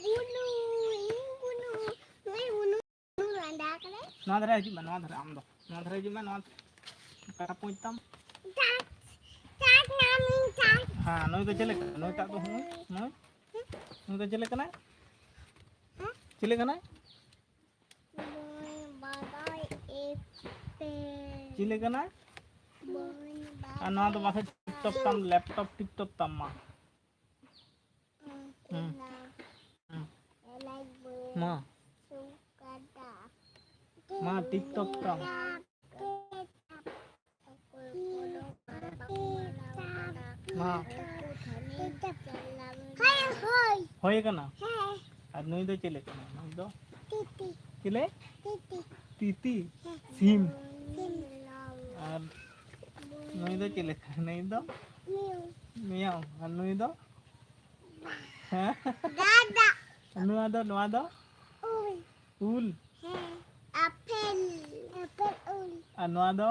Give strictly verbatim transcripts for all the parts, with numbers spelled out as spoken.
ᱵᱩᱱᱩ, ᱤᱧ ᱵᱩᱱᱩ, ᱱᱩᱭ ᱵᱩᱱᱩ ᱞᱟᱸᱫᱟ ᱠᱟᱱᱟᱭ᱾ ᱱᱚᱣᱟ ᱫᱷᱟᱨᱮ ᱦᱤᱡᱩᱜ ᱢᱮ, ᱱᱚᱣᱟ ᱫᱷᱟᱨᱮ, ᱟᱢ ᱫᱚ ᱱᱚᱣᱟ ᱫᱷᱟᱨᱮ ᱦᱤᱡᱩᱜ ᱢᱮ, ᱱᱚᱣᱟ ᱠᱟᱴᱟ ᱯᱩᱸᱡ ᱛᱟᱢ᱾ ᱪᱟᱠ, ᱪᱟᱠ ᱱᱟᱢᱤ ᱪᱟᱠ᱾ ᱦᱮᱸ, ᱱᱩᱭ ᱫᱚ ᱪᱮᱞᱮ ᱠᱟᱱᱟᱭ? ᱱᱩᱭᱴᱟᱜ ᱫᱚ ᱦᱩᱭ, ᱱᱩᱭ, ᱱᱩᱭ ᱫᱚ ᱪᱮᱞᱮ ᱠᱟᱱᱟᱭ? ᱦᱮᱸ? ᱪᱮᱞᱮ ᱠᱟᱱᱟᱭ? ᱵᱟᱹᱧ ᱵᱟᱰᱟᱭ ᱮᱯᱮ᱾ ᱪᱤᱞᱤ ᱠᱟᱱᱟᱭ? ᱵᱟᱹᱧ ᱵᱟᱰᱟᱭ᱾ ᱟᱨ ᱱᱚᱣᱟ ᱫᱚ ᱢᱟᱥᱮ ᱴᱤᱯᱴᱚᱯ ᱛᱟᱢ, ᱞᱮᱯᱴᱚᱯ ᱴᱤᱯᱴᱚᱯ ᱛᱟᱢ ᱢᱟ᱾ ᱦᱩᱸ᱾ ᱦᱩᱸ᱾ ᱦᱩᱸ᱾ ᱢᱟ᱾ ᱢᱟ, ᱴᱤᱯᱴᱚᱯ ᱛᱟᱢ᱾ ᱢᱟ᱾ ᱦᱳᱭ, ᱦᱳᱭ᱾ ᱦᱳᱭ ᱠᱟᱱᱟ? ᱦᱮᱸ᱾ ᱟᱨ ᱱᱩᱭ ᱫᱚ ᱪᱮᱞᱮ ᱠᱟᱱᱟᱭ? ᱱᱩᱭ ᱫᱚ? ᱛᱤᱛᱤ᱾ ᱪᱮᱞᱮ? ᱛᱤᱛᱤ᱾ ᱛᱤᱛᱤ? ᱦᱮᱸ᱾ ᱥᱤᱢ? ᱥᱤᱢ᱾ ᱟᱨ ᱱᱩᱭ ᱫᱚ ᱪᱮᱞᱮ ᱠᱟᱱᱟᱭ? ᱱᱩᱭ ᱫᱚ? ᱢᱤᱭᱩ᱾ ᱢᱮᱭᱟᱣ᱾ ᱟᱨ ᱱᱩᱭ ᱫᱚ? ᱦᱮᱸ? ᱫᱟᱫᱟ᱾ ᱱᱚᱣᱟ ᱫᱚ, ᱱᱚᱣᱟ ᱫᱚ? ᱩᱞ᱾ ᱩᱞ? ᱦᱮᱸ᱾ ᱟᱯᱮᱞ᱾ ᱟᱯᱮᱞ ᱩᱞ᱾ ᱟᱨ ᱱᱚᱣᱟ ᱫᱚ?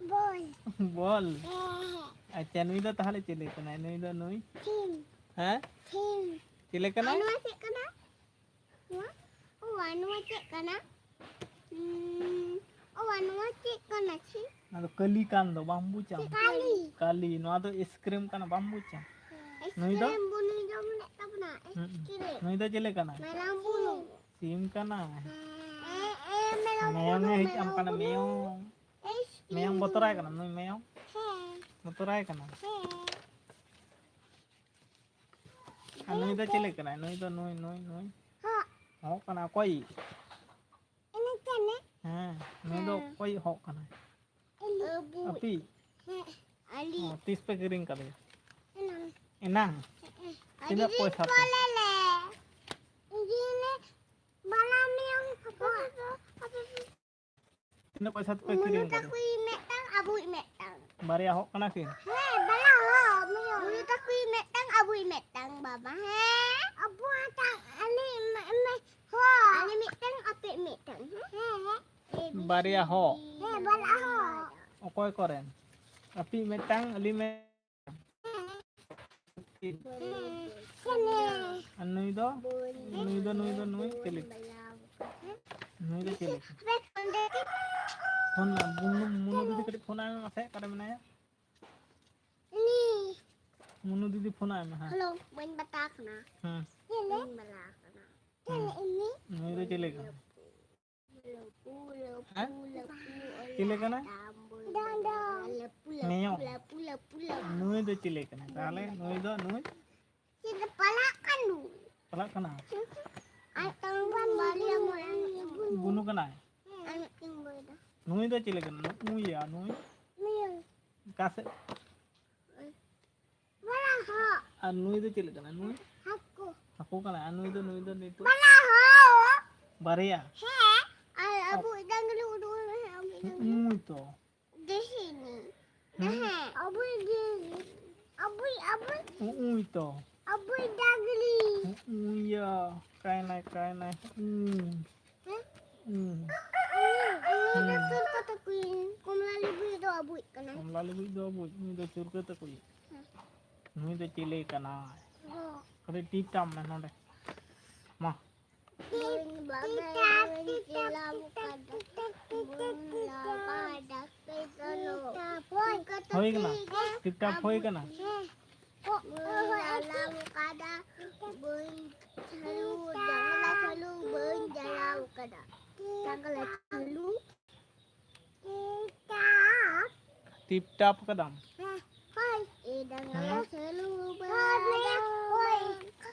ᱵᱚᱞ᱾ ᱵᱚᱞ? ᱦᱮᱸ, ᱦᱮᱸ᱾ ᱟᱪᱪᱷᱟ, ᱱᱩᱭ ᱫᱚ ᱛᱟᱦᱞᱮ ᱪᱤᱞᱤ ᱠᱟᱱᱟᱭ? ᱱᱩᱭ ᱫᱚ ᱱᱩᱭ? ᱥᱤᱢ᱾ ᱦᱮᱸ? ᱥᱤᱢ᱾ ᱪᱤᱞᱤ ᱠᱟᱱᱟᱭ? ᱟᱨ ᱱᱚᱣᱟ ᱪᱮᱫ ᱠᱟᱱᱟ? ᱱᱚᱣᱟ? ᱳ, ᱟᱨ ᱱᱚᱣᱟ ᱪᱮᱫ ᱠᱟᱱᱟ? ᱩᱸ, ᱳ, ᱟᱨ ᱱᱚᱣᱟ ᱪᱮᱫ ᱠᱟᱱᱟ? ᱪᱷᱤ᱾ ᱱᱚᱣᱟ ᱫᱚ ᱠᱟᱹᱞᱤ ᱠᱟᱱ ᱫᱚ, ᱵᱟᱢ ᱵᱩᱡᱟ? ᱪᱮᱫ ᱠᱟᱹᱞᱤ? ᱠᱟᱹᱞᱤ, ᱱᱚᱣᱟ ᱫᱚ ᱟᱭᱤᱥᱠᱨᱤᱢ ᱠᱟᱱᱟ, ᱵᱟᱢ ᱵᱩᱡᱟ? ᱱᱩᱭ ᱫᱚ? ᱟᱭᱤᱥᱠᱨᱤᱢ ᱵᱚᱱ ᱡᱚᱢ ᱞᱮᱫ ᱛᱟᱵᱚᱱᱟ, ᱦᱩᱸ, ᱦᱩᱸ᱾ ᱟᱭᱤᱥᱠᱨᱤᱢ᱾ ᱱᱩᱭ ᱫᱚ ᱪᱤᱞᱤ ᱠᱟᱱᱟᱭ? ᱢᱮᱨᱚᱢ ᱵᱩᱱᱩ᱾ ᱥᱤᱢ ᱠᱟᱱᱟᱭ᱾ ᱦᱮᱸ, ᱮ, ᱮ, ᱢᱮᱨᱚᱢ ᱢᱮᱭᱚᱝ ᱵᱩᱱᱩ, ᱮ ᱦᱮᱡ ᱟᱢ ᱢᱮᱨᱚᱢ ᱠᱟᱱᱟ, ᱵᱩᱱᱩ᱾ ᱢᱮᱭᱚᱝ᱾ ᱟᱭᱤᱥᱠᱨᱤᱢ᱾ ᱢᱮᱭᱚᱝ ᱵᱚᱛᱚᱨᱟᱭ ᱠᱟᱱᱟ, ᱱᱩᱭ ᱢᱮᱭᱚᱝ? ᱦᱮᱸ᱾ ᱵᱚᱛᱚᱨᱟᱭ ᱠᱟᱱᱟ? ᱦᱮᱸ᱾ ᱟᱨ ᱱᱩᱭ ᱫᱚ ᱪᱤᱞᱤ ᱠᱟᱱᱟᱭ? ᱱᱩᱭ ᱫᱚ ᱱᱩᱭ, ᱱᱩᱭ, ᱱᱩᱭ? ᱦᱚᱸ᱾ ᱦᱚᱸ ᱠᱟᱱᱟ, ᱚᱠᱚᱭᱤᱡ? ᱤᱱᱟᱹ ᱪᱮᱱᱮ? ᱦᱮᱸ, ᱱᱩᱭ ᱫᱚ ᱦᱮᱸ᱾ ᱚᱠᱚᱭᱤᱡ ᱦᱚᱸᱜ ᱠᱟᱱᱟᱭ? ᱟᱹᱞᱤ᱾ ᱟᱹᱵᱩ᱾ ᱟᱯᱮᱭᱤᱡ? ᱦᱮᱸ, ᱟᱹᱞᱤ᱾ ᱚ, ᱛᱤᱥ ᱯᱮ ᱠᱤᱨᱤᱧ ᱠᱟᱫᱮᱭᱟ? ᱮᱱᱟᱝ᱾ ᱮᱱᱟᱝ? ᱦᱮᱸ, ᱛᱤᱱᱟᱹᱜ ᱟᱹᱰᱤ ᱫᱤᱱ ᱯᱚᱭᱥᱟ ᱛᱮ? ᱯᱚᱨᱮ ᱞᱮ᱾ ᱤᱫᱤᱭᱮᱱᱮ ᱵᱟᱞᱟ ᱢᱮᱭᱟᱝ ᱯᱷᱚᱴᱚ᱾ ᱛᱤᱱᱟᱹᱜ ᱯᱚᱭᱥᱟ ᱛᱮᱯᱮ ᱢᱩᱱᱩ ᱠᱤᱨᱤᱧ ᱠᱟᱫᱮᱭᱟ? ᱛᱟᱠᱚᱭᱤᱡ ᱢᱤᱫᱴᱟᱝ, ᱟᱵᱚᱭᱤᱡ ᱢᱤᱫᱴᱟᱝ᱾ ᱵᱟᱨᱭᱟ ᱦᱚᱸᱜ ᱠᱟᱱᱟ ᱠᱤᱱ? ᱦᱮᱸ, ᱵᱟᱞᱟ ᱦᱚᱸ, ᱢᱮᱭᱟᱝ᱾ ᱢᱩᱱᱩ ᱛᱟᱠᱚᱭᱤᱡ ᱢᱤᱫᱴᱟᱝ, ᱟᱵᱚᱭᱤᱡ ᱢᱤᱫᱴᱟᱝ, ᱵᱟᱵᱟ, ᱦᱮᱸ? ᱟᱵᱚ ᱢᱤᱫᱴᱟᱝ, ᱟᱞᱮ ᱢᱤ-, ᱢᱤ-, ᱦᱚᱸ᱾ ᱟᱞᱮ ᱢᱤᱫᱴᱟᱝ, ᱟᱯᱮ ᱢᱤᱫᱴᱟᱝ, ᱦᱮᱸ? ᱦᱮᱸ, ᱦᱮᱸ᱾ ᱵᱟᱨᱭᱟ ᱦᱚᱸᱜ᱾ ᱦᱮᱸ, ᱵᱟᱞᱟ ᱦᱚᱸᱜ᱾ ᱚᱠᱚᱭ ᱠᱚᱨᱮᱱ? ᱟᱯᱮᱭᱤᱡ ᱢᱤᱫᱴᱟᱝ, ᱟᱹᱞᱤᱧ ᱢᱤᱫ-, ᱦᱮᱸ᱾ ᱦᱮᱸ᱾ ᱟᱨ ᱱᱩᱭ ᱫᱚ? ᱱᱩᱭ ᱫᱚ, ᱱᱩᱭ ᱫᱚ, ᱱᱩᱭ ᱪᱮᱞᱮ? ᱱᱩᱭ ᱫᱚ ᱪᱮᱞᱮ? ᱯᱷᱳᱱ ᱢᱮ, ᱢᱩᱱᱩ, ᱢᱩᱱᱩ ᱫᱤᱫᱤ ᱠᱟᱹᱴᱤᱡ ᱯᱷᱳᱱ ᱟᱭ ᱢᱮ ᱢᱟᱥᱮ, ᱚᱠᱟᱨᱮ ᱢᱮᱱᱟᱭᱟ? ᱩᱱᱤ᱾ ᱢᱩᱱᱩ ᱫᱤᱫᱤ ᱯᱷᱳᱱ ᱟᱭ ᱢᱮ, ᱦᱮᱸ᱾ ᱦᱮᱞᱳ, ᱵᱟᱹᱧ ᱵᱟᱛᱟ ᱠᱟᱱᱟ᱾ ᱦᱮᱸ᱾ ᱵᱟᱹᱧ ᱵᱟᱞᱟ ᱠᱟᱱᱟ᱾ ᱦᱮᱸ᱾ ᱩᱱᱤ᱾ ᱱᱩᱭ ᱫᱚ ᱪᱮᱞᱮ ᱠᱟᱱᱟ? ᱦᱮᱸ? ᱪᱤᱞᱤ ᱠᱟᱱᱟᱭ? ᱰᱟᱸᱰᱟ᱾ ᱢᱮᱭᱚ᱾ ᱱᱩᱭ ᱫᱚ ᱪᱤᱞᱤ ᱠᱟᱱᱟᱭ? ᱛᱟᱦᱞᱮ ᱱᱩᱭ ᱫᱚ, ᱱᱩᱭ? ᱪᱮᱫ ᱫᱚ ᱯᱟᱞᱟᱜ ᱠᱟᱱᱟ? ᱯᱟᱞᱟᱜ ᱠᱟᱱᱟ? ᱟᱨ ᱛᱟᱝ ᱵᱟᱝ ᱵᱟᱞᱤᱭᱟ ᱢᱚᱭᱟ᱾ ᱵᱩᱱᱩ ᱠᱟᱱᱟᱭ? ᱟᱨ ᱢᱤᱫᱴᱮᱱ ᱵᱚᱭ ᱫᱚ᱾ ᱱᱩᱭ ᱫᱚ ᱪᱤᱞᱤ ᱠᱟᱱᱟᱭ? ᱱᱩᱭ ᱭᱟ, ᱱᱩᱭ? ᱢᱮᱭᱚ᱾ ᱚᱠᱟ ᱥᱮᱫ? ᱵᱟᱞᱟ ᱦᱚᱸ᱾ ᱟᱨ ᱱᱩᱭ ᱫᱚ ᱪᱮᱫ ᱞᱮᱠᱟᱱᱟᱭ? ᱱᱩᱭ? ᱦᱟᱹᱠᱩ᱾ ᱦᱟᱹᱠᱩ ᱠᱟᱱᱟᱭ᱾ ᱟᱨ ᱱᱩᱭ ᱫᱚ, ᱱᱩᱭ ᱫᱚ ᱱᱤᱛᱚᱜ? ᱵᱟᱞᱟ ᱦᱚᱸ᱾ ᱵᱟᱨᱭᱟ? ᱦᱮᱸ᱾ ᱟᱨ ᱟᱵᱚ ᱰᱟᱝᱨᱤ ᱩᱰᱩᱠ ᱮᱱᱟ, ᱦᱮᱸ, ᱟᱵᱚ ᱰᱟᱝᱨᱤ᱾ ᱱᱩᱭ ᱛᱚ᱾ ᱫᱮᱥᱤ ᱱᱤ᱾ ᱦᱩᱸ᱾ ᱦᱮᱸ, ᱟᱵᱚ ᱜᱮ᱾ ᱟᱵᱚ, ᱟᱵᱚ᱾ ᱩᱭ ᱛᱚ᱾ ᱟᱵᱚ ᱰᱟᱝᱨᱤ᱾ ᱩᱭᱟ᱾ ᱠᱟᱭᱱᱟᱭ, ᱠᱟᱭᱱᱟᱭ᱾ ᱩᱭ᱾ ᱦᱮᱸ? ᱩᱭ᱾ ᱩᱭ ᱫᱚ ᱦᱩᱸ᱾ ᱪᱩᱨᱠᱟᱹ ᱛᱟᱠᱚᱭᱤᱡ᱾ ᱠᱚᱢᱞᱟ ᱞᱮᱵᱩ ᱫᱚ ᱟᱵᱚᱭᱤᱡ ᱠᱟᱱᱟᱭ᱾ ᱠᱚᱢᱞᱟ ᱞᱮᱵᱩᱭᱤᱡ ᱫᱚ ᱟᱵᱚᱭᱤᱡ, ᱱᱩᱭ ᱫᱚ ᱪᱩᱨᱠᱟᱹ ᱛᱟᱠᱚᱭᱤᱡ᱾ ᱦᱮᱸ᱾ ᱱᱩᱭ ᱫᱚ ᱪᱤᱞᱤ ᱠᱟᱱᱟᱭ? ᱦᱚᱸ᱾ ᱠᱟᱹᱴᱤᱡ ᱴᱤᱯ ᱴᱟᱯ ᱢᱮ ᱱᱚᱰᱮ᱾ ᱢᱟ᱾ ᱵᱟᱹᱧ ᱵᱟᱰᱟᱭᱟ, ᱵᱟᱹᱧ ᱪᱟᱞᱟᱣ ᱠᱟᱱᱟ᱾ ᱵᱟᱹᱧ ᱞᱟᱵᱟ ᱰᱟᱠᱛᱟᱨ ᱫᱚ᱾ ᱦᱩᱭ ᱠᱟᱱᱟ? ᱴᱤᱯ ᱴᱟᱯ ᱦᱩᱭ ᱠᱟᱱᱟ? ᱦᱮᱸ᱾ ᱵᱟᱹᱧ ᱞᱟᱞᱟᱣ ᱠᱟᱫᱟ, ᱵᱟᱹᱧ ᱪᱟᱹᱞᱩ, ᱰᱟᱝᱨᱟ ᱪᱟᱹᱞᱩ ᱵᱟᱹᱧ ᱪᱟᱞᱟᱣ ᱠᱟᱫᱟ᱾ ᱰᱟᱝᱨᱟ ᱪᱟᱹᱞᱩ᱾ ᱴᱤᱯ ᱴᱟᱯ ᱠᱟᱫᱟᱢ? ᱦᱮᱸ, ᱦᱳᱭ᱾ ᱮ ᱰᱟᱝᱨᱟ ᱦᱮᱸ? ᱪᱟᱹᱞᱩ ᱵᱟᱹᱧ ᱵᱟᱰᱟᱭ ᱠᱟᱫᱟ᱾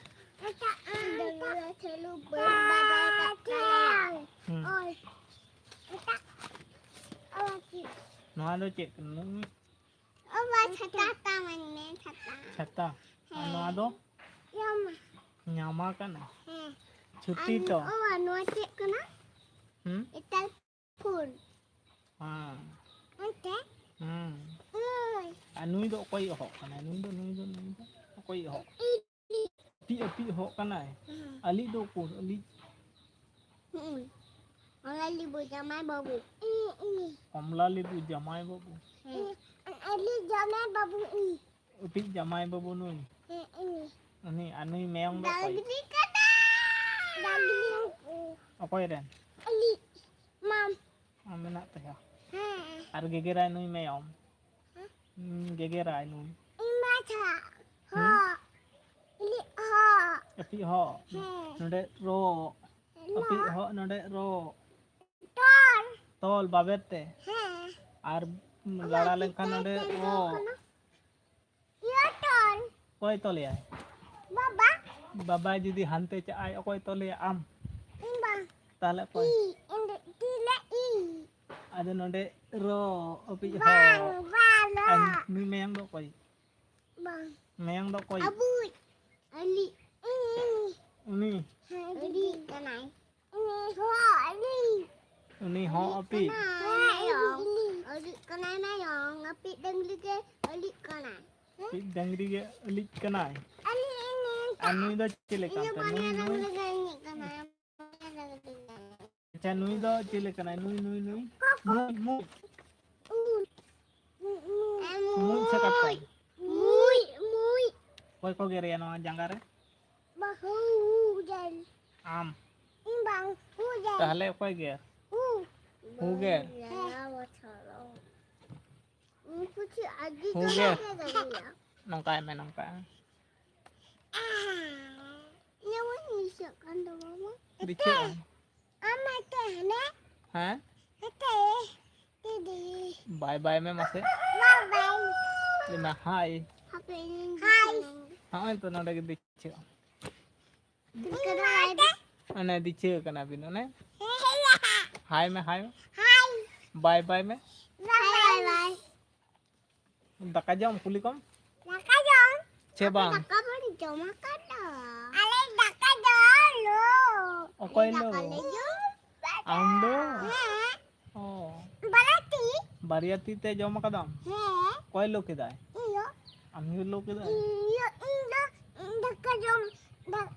ᱰᱟᱝᱨᱟ ᱪᱟᱹᱞᱩ ᱵᱟᱹᱧ ᱵᱟᱰᱟᱭ ᱠᱟᱫᱟ᱾ ᱦᱩᱸ᱾ ᱦᱳᱭ᱾ ᱱᱚᱣᱟ ᱫᱚ ᱪᱮᱫ ᱠᱟᱱᱟ? ᱚ, ᱵᱟ, ᱪᱷᱟᱛᱟ ᱛᱟᱢᱟᱧ ᱢᱮ, ᱪᱷᱟᱛᱟ᱾ ᱪᱷᱟᱛᱟ? ᱟᱨ ᱦᱮᱸ᱾ ᱱᱚᱣᱟ ᱫᱚ? ᱧᱟᱢᱟ᱾ ᱧᱟᱢᱟ ᱠᱟᱱᱟ? ᱦᱮᱸ᱾ ᱪᱷᱩᱴᱤ ᱟᱨ ᱛᱚ? ᱚ, ᱵᱟ, ᱱᱚᱣᱟ ᱪᱮᱫ ᱠᱟᱱᱟ? ᱦᱩᱸ? ᱮᱴᱟᱜ ᱯᱷᱳᱱ᱾ ᱦᱮᱸ᱾ ᱚᱱᱛᱮ? ᱦᱩᱸ᱾ ᱳᱭ᱾ ᱟᱨ ᱱᱩᱭ ᱫᱚ ᱚᱠᱚᱭ ᱦᱚᱦᱚᱜ ᱠᱟᱱᱟᱭ? ᱱᱩᱭ ᱫᱚ, ᱱᱩᱭ ᱫᱚ, ᱱᱩᱭ ᱫᱚ ᱚᱠᱚᱭ ᱦᱚᱦᱚᱜ? ᱤᱧ᱾ ᱟᱹᱯᱤᱡ, ᱟᱹᱯᱤᱡ ᱦᱚᱦᱚᱜ ᱠᱟᱱᱟᱭ᱾ ᱦᱩᱸ᱾ ᱟᱹᱞᱤᱡ ᱫᱚ ᱩᱠᱩᱨ? ᱟᱹᱞᱤᱡ? ᱦᱩᱸ᱾ ᱚᱱᱟ ᱞᱤᱵᱩ ᱡᱟᱢᱟᱭ ᱵᱟᱹᱵᱩ᱾ ᱤᱧ, ᱤᱧ᱾ ᱠᱚᱢᱞᱟ ᱞᱤᱵᱩ ᱡᱟᱢᱟᱭ ᱵᱟᱹᱵᱩ᱾ ᱦᱮᱸ᱾ ᱟᱹᱞᱤᱡ ᱡᱟᱢᱟᱭ ᱵᱟᱹᱵᱩ ᱤᱧ᱾ ᱟᱹᱯᱤᱡ ᱡᱟᱢᱟᱭ ᱵᱟᱹᱵᱩ ᱱᱩᱭ? ᱦᱮᱸ, ᱤᱧ᱾ ᱩᱱᱤ, ᱟᱨ ᱱᱩᱭ ᱢᱮᱭᱚᱝ ᱫᱚ ᱚᱠᱚᱭ? ᱰᱟᱝᱨᱤ ᱠᱟᱰᱟ᱾ ᱰᱟᱝᱨᱤ᱾ ᱚᱠᱚᱭ ᱨᱮᱱ? ᱟᱞᱤᱡ ᱢᱟᱢ᱾ ᱟᱢ ᱢᱮᱱᱟᱜ ᱛᱟᱭᱟ᱾ ᱦᱮᱸ᱾ ᱟᱨ ᱜᱮᱜᱮᱨᱟᱭ ᱱᱩᱭ ᱢᱮᱭᱚᱝ᱾ ᱦᱮᱸ᱾ ᱦᱩᱸ, ᱜᱮᱜᱮᱨᱟᱭ ᱱᱩᱭ᱾ ᱤᱧ ᱢᱟ ᱪᱷᱟ᱾ ᱦᱩᱸ? ᱦᱚ᱾ ᱤᱞᱤ ᱦᱚ᱾ ᱟᱹᱯᱤᱡ ᱦᱚ᱾ ᱦᱮᱸ᱾ ᱱᱚᱰᱮ ᱨᱚ᱾ ᱨᱚ᱾ ᱟᱹᱯᱤᱡ ᱦᱚ, ᱱᱚᱰᱮ ᱨᱚ᱾ ᱛᱚᱞ᱾ ᱛᱚᱞ ᱵᱟᱵᱮᱨ ᱛᱮ᱾ ᱦᱮᱸ᱾ ᱟᱨ ᱚᱱᱟ ᱞᱟᱲᱟ ᱞᱮᱱᱠᱷᱟᱱ ᱪᱤᱠᱟᱹ ᱱᱚᱰᱮ ᱛᱮ ᱨᱚ᱾ ᱤᱭᱟᱹ ᱠᱟᱱᱟ? ᱤᱭᱟᱹ ᱛᱚᱞ᱾ ᱚᱠᱚᱭ ᱛᱚᱞᱮᱭᱟᱭ? ᱵᱟᱵᱟ᱾ ᱵᱟᱵᱟ ᱡᱩᱫᱤ ᱦᱟᱱᱛᱮ ᱪᱟᱜ ᱟᱭ, ᱚᱠᱚᱭ ᱛᱚᱞᱮᱭᱟ? ᱟᱢ᱾ ᱤᱧ ᱵᱟᱝ᱾ ᱛᱟᱦᱞᱮ ᱚᱠᱚᱭ? ᱤ, ᱤᱧ ᱫᱚ ᱛᱤ ᱞᱮ ᱤ᱾ ᱟᱫᱚ ᱱᱚᱰᱮ ᱨᱚ, ᱟᱹᱯᱤᱡ ᱦᱚ᱾ ᱵᱟᱝ, ᱵᱟᱝ, ᱟᱨ ᱵᱟᱝ᱾ ᱱᱩᱭ ᱢᱮᱭᱟᱝ ᱫᱚ ᱚᱠᱚᱭ? ᱵᱟᱝ᱾ ᱢᱮᱭᱟᱝ ᱫᱚ ᱚᱠᱚᱭ? ᱟᱵᱩᱭ᱾ ᱟᱹᱞᱤ, ᱤ, ᱤ᱾ ᱩᱱᱤ? ᱦᱮᱸ, ᱟᱹᱞᱤ ᱠᱟᱱᱟᱭ᱾ ᱩᱱᱤ ᱦᱚᱸ ᱟᱹᱞᱤ᱾ ᱩᱱᱤ ᱦᱚᱸ ᱟᱹᱞᱤ ᱟᱹᱯᱤᱡ? ᱠᱟᱱᱟᱭ ᱢᱮᱭᱚᱝ᱾ ᱟᱹᱞᱤ ᱠᱟᱱᱟᱭ ᱢᱮᱭᱚᱝ᱾ ᱟᱹᱯᱤᱡ ᱰᱟᱝᱨᱤ ᱜᱮ ᱟᱹᱞᱤ ᱠᱟᱱᱟᱭ᱾ ᱟᱹᱯᱤᱡ ᱰᱟᱝᱨᱤ ᱜᱮ ᱟᱹᱞᱤ ᱠᱟᱱᱟᱭ᱾ ᱟᱹᱞᱤ, ᱤᱧ, ᱤᱧ, ᱟᱨ ᱱᱩᱭ ᱫᱚ ᱪᱮᱫ ᱞᱮᱠᱟ ᱤᱧ ᱫᱚ ᱛᱮ? ᱵᱟᱱᱟ ᱱᱩᱭ, ᱱᱩᱭ? ᱰᱟᱝᱨᱤ ᱜᱮ ᱟᱹᱞᱤ ᱠᱟᱱᱟᱭ᱾ ᱟᱪᱪᱷᱟ, ᱱᱩᱭ ᱫᱚ ᱪᱮᱫ ᱞᱮᱠᱟᱱᱟᱭ? ᱱᱩᱭ, ᱱᱩᱭ, ᱱᱩᱭ? ᱢᱩᱡ, ᱢᱩᱡ᱾ ᱩᱞ᱾ ᱢᱩᱡ ᱥᱮ ᱠᱟᱴᱠᱚᱢ? ᱢᱩᱡ, ᱢᱩᱡ᱾ ᱚᱠᱚᱭ ᱠᱚ ᱜᱮᱨᱮᱭᱟ ᱱᱚᱣᱟ ᱡᱟᱸᱜᱟ ᱨᱮ? ᱵᱟᱹᱦᱩ ᱡᱮᱞ᱾ ᱟᱢ᱾ ᱤᱧ ᱵᱟᱝ, ᱦᱩ ᱡᱮᱞ᱾ ᱛᱟᱦᱞᱮ ᱚᱠᱚᱭ ᱜᱮᱨ? ᱦᱩ᱾ ᱦᱩ ᱜᱮᱨ? ᱦᱮᱸ᱾ ᱩᱱᱠᱩ ᱪᱮᱫ ᱟᱹᱰᱤ ᱦᱩ ᱡᱳᱨ ᱜᱮᱨ? ᱠᱚ ᱜᱮᱨᱮᱭᱟ᱾ ᱱᱚᱝᱠᱟᱭ ᱢᱮ, ᱱᱚᱝᱠᱟᱭ ᱢᱮ᱾ ᱡᱮᱢᱚᱱ ᱢᱤᱥᱚᱜ ᱠᱟᱱ ᱫᱚ ᱵᱟᱵᱟ᱾ ᱫᱤᱪᱷᱟᱹᱜ ᱟᱢ᱾ ᱟᱢ ᱦᱟᱛᱮ ᱦᱟᱱᱮ᱾ ᱦᱮᱸ? ᱦᱟᱛᱮ᱾ ᱫᱤᱫᱤ᱾ ᱵᱟᱭ ᱵᱟᱭ ᱢᱮ ᱢᱟᱥᱮ᱾ ᱵᱟᱭ ᱵᱟᱭ᱾ ᱞᱟᱹᱭ ᱢᱮ, ᱦᱟᱭ᱾ ᱦᱟᱯᱮ ᱤᱧ ᱦᱟᱭ᱾ ᱫᱤᱥᱟᱹᱭᱟ᱾ ᱦᱚᱸᱜᱼᱚᱭ ᱛᱚ ᱱᱚᱰᱮ ᱜᱮ ᱫᱤᱪᱷᱟᱹᱜ ᱟᱢ᱾ ᱪᱮᱫ ᱞᱮᱠᱟ ᱫᱚ ᱦᱟᱭ ᱫᱚ? ᱚᱱᱮ ᱫᱤᱪᱷᱟᱹ ᱠᱟᱱᱟ ᱵᱤᱱ, ᱚᱱᱮ? ᱦᱮᱸ, ᱦᱮᱸ, ᱦᱮᱸ᱾ ᱦᱟᱭ ᱢᱮ, ᱦᱟᱭ ᱢᱮ᱾ ᱦᱟᱭ᱾ ᱵᱟᱭ ᱵᱟᱭ ᱢᱮ᱾ ᱵᱟᱭ ᱵᱟᱭ᱾ ᱫᱟᱠᱟ ᱡᱚᱢ ᱠᱩᱞᱤ ᱠᱚᱢ? ᱫᱟᱠᱟ ᱡᱚᱢ? ᱪᱮ ᱵᱟᱝ? ᱫᱟᱠᱟ ᱵᱚᱱ ᱡᱚᱢ ᱟᱠᱟᱫᱟ᱾ ᱟᱞᱮ ᱫᱟᱠᱟ ᱡᱚᱢ ᱞᱚ᱾ ᱚᱠᱚᱭ ᱞᱚ? ᱫᱟᱠᱟ ᱞᱮ ᱡᱚᱢ ᱟᱠᱟᱫᱟ᱾ ᱟᱢ ᱫᱚ? ᱦᱮᱸ᱾ ᱚ᱾ ᱵᱟᱨᱭᱟ ᱛᱤ᱾ ᱵᱟᱨᱭᱟ ᱛᱤ ᱛᱮ ᱡᱚᱢ ᱟᱠᱟᱫᱟᱢ? ᱦᱮᱸ᱾ ᱚᱠᱚᱭ ᱞᱚ ᱠᱮᱫᱟᱭ? ᱤᱧ ᱭᱳ᱾ ᱟᱢ ᱭᱳ ᱞᱚ ᱠᱮᱫᱟᱭ? ᱤᱧ ᱭᱳ, ᱤᱧ ᱫᱚ ᱫᱟᱠᱟ ᱡᱚᱢ, ᱫᱟ-,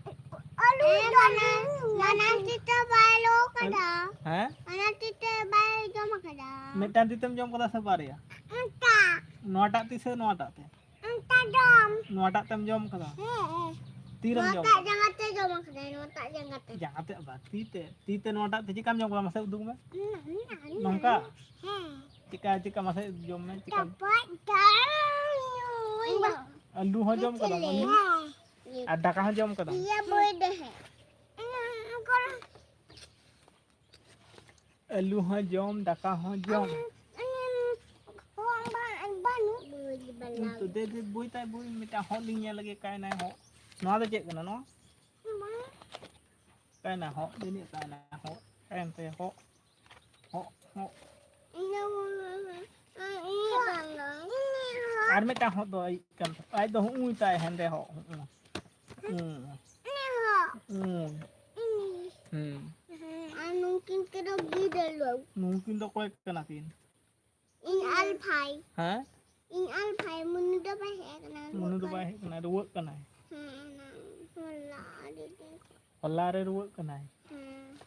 ᱟᱹᱞᱩ ᱦᱮᱸ, ᱫᱚ ᱵᱟᱱᱟᱨ, ᱵᱟᱱᱟᱨ ᱛᱤ ᱛᱮ ᱵᱟᱭ ᱞᱚ ᱠᱟᱫᱟ᱾ ᱦᱮᱸ? ᱵᱟᱱᱟᱨ ᱛᱤ ᱛᱮ ᱵᱟᱭ ᱡᱚᱢ ᱟᱠᱟᱫᱟ᱾ ᱢᱤᱫᱴᱟᱝ ᱛᱤ ᱛᱮᱢ ᱡᱚᱢ ᱠᱟᱫᱟ ᱥᱮ ᱵᱟᱨᱭᱟ? ᱢᱤᱫᱴᱟᱝ᱾ ᱱᱚᱣᱟᱴᱟᱜ ᱛᱤ ᱥᱮ ᱱᱚᱣᱟᱴᱟᱜ ᱛᱮ? ᱢᱤᱫᱴᱟᱝ᱾ ᱱᱚᱣᱟᱴᱟᱜ ᱡᱚᱢ᱾ ᱱᱚᱣᱟᱴᱟᱜ ᱛᱮᱢ ᱡᱚᱢ ᱠᱟᱫᱟ? ᱦᱮᱸ, ᱦᱮᱸ᱾ ᱛᱤᱨᱮᱢ ᱡᱚᱢ ᱱᱚᱣᱟᱴᱟᱜ ᱠᱟᱫᱟ? ᱡᱟᱸᱜᱟ ᱛᱮ ᱡᱚᱢ ᱠᱟᱫᱟᱭ, ᱱᱚᱣᱟᱴᱟᱜ ᱡᱟᱸᱜᱟ ᱛᱮ᱾ ᱡᱟᱸᱜᱟ ᱛᱮ ᱵᱟᱝ, ᱛᱤ ᱛᱮ᱾ ᱛᱤ ᱛᱮ ᱱᱚᱣᱟᱴᱟᱜ ᱛᱮ ᱪᱮᱠᱟᱢ ᱡᱚᱢ ᱠᱟᱫᱟ? ᱢᱟᱥᱮ ᱩᱫᱩᱜ ᱢᱮ᱾ ᱦᱩᱸ, ᱦᱩᱸ, ᱦᱩᱸ᱾ ᱱᱚᱝᱠᱟ? ᱦᱮᱸ᱾ ᱪᱮᱠᱟ, ᱪᱮᱠᱟ ᱢᱟᱥᱮ ᱡᱚᱢ ᱢᱮ, ᱪᱮᱠᱟ? ᱪᱟᱯᱟᱫ ᱡᱚᱢ᱾ ᱟᱹᱞᱩ ᱦᱚᱸ ᱡᱚᱢ ᱠᱟᱫᱟᱢ, ᱟᱹᱞᱩ? ᱦᱮᱸ᱾ ᱟᱨ ᱫᱟᱠᱟ ᱦᱚᱸ ᱡᱚᱢ ᱠᱟᱫᱟᱢ? ᱤᱭᱟᱹ ᱵᱳᱭ ᱫᱚ ᱦᱮᱸ᱾ ᱟᱹᱞᱩ ᱦᱚᱸ ᱡᱚᱢ, ᱫᱟᱠᱟ ᱦᱚᱸ ᱡᱚᱢ᱾ ᱩᱱᱤ ᱫᱚ ᱫᱮ, ᱫᱮ, ᱵᱳᱭ ᱛᱟᱭ, ᱵᱳᱭ ᱢᱤᱫᱴᱟᱝ ᱦᱚᱸᱜ ᱞᱤᱧ ᱧᱮᱞ ᱞᱮᱜᱮ, ᱚᱠᱟᱭᱱᱟᱭ ᱦᱚᱸᱜ? ᱱᱚᱣᱟ ᱫᱚ ᱪᱮᱫ ᱠᱟᱱᱟ ᱱᱚᱣᱟ? ᱚᱠᱟᱭᱱᱟᱭ ᱦᱚᱸᱜ? ᱡᱟᱹᱱᱤᱡ ᱚᱠᱟᱭᱱᱟᱭ ᱦᱚᱸᱜ? ᱚᱠᱟᱭᱮᱱ ᱛᱟᱭᱟ ᱦᱚᱸᱜ? ᱦᱚᱸᱜ, ᱦᱚᱸᱜ᱾ ᱟᱨ ᱢᱤᱫᱴᱟᱝ ᱦᱚᱸᱜ ᱫᱚ ᱟᱭᱤᱡ ᱠᱟᱱ ᱛᱟᱭᱟ᱾ ᱟᱡ ᱫᱚ ᱦᱩᱜᱼᱩᱭ ᱛᱟᱭ ᱦᱮᱸᱫᱮ ᱦᱚᱸᱜ, ᱦᱩᱜᱼᱩ᱾ ᱦᱩᱸ᱾ ᱦᱩᱸ᱾ ᱦᱩᱸ᱾ ᱟᱨ ᱱᱩᱠᱤᱱ ᱠᱤᱱ ᱫᱚ ᱜᱤᱫᱽᱨᱟᱹ᱾ ᱱᱩᱠᱤᱱ ᱫᱚ ᱚᱠᱚᱭ ᱠᱟᱱᱟ ᱠᱤᱱ? ᱤᱧ ᱟᱞ ᱵᱷᱟᱭ᱾ ᱦᱮᱸ? ᱤᱧ ᱟᱞ ᱵᱷᱟᱭ, ᱢᱩᱱᱩ ᱫᱚ ᱵᱟᱭ ᱦᱮᱡ ᱟᱠᱟᱱᱟ, ᱢᱩᱱᱩ ᱫᱚ ᱨᱩᱣᱟᱹᱜ ᱵᱟᱭ ᱠᱟᱱᱟᱭ᱾ ᱦᱮᱡ ᱟᱠᱟᱱᱟ, ᱨᱩᱣᱟᱹᱜ ᱠᱟᱱᱟᱭ᱾ ᱦᱮᱸ, ᱮᱱᱟᱝ ᱦᱚᱞᱟ ᱟᱹᱰᱤ ᱫᱤᱱ ᱠᱷᱚᱱ᱾ ᱦᱚᱞᱟ ᱨᱮ ᱨᱩᱣᱟᱹᱜ ᱠᱟᱱᱟᱭ᱾ ᱦᱮᱸ᱾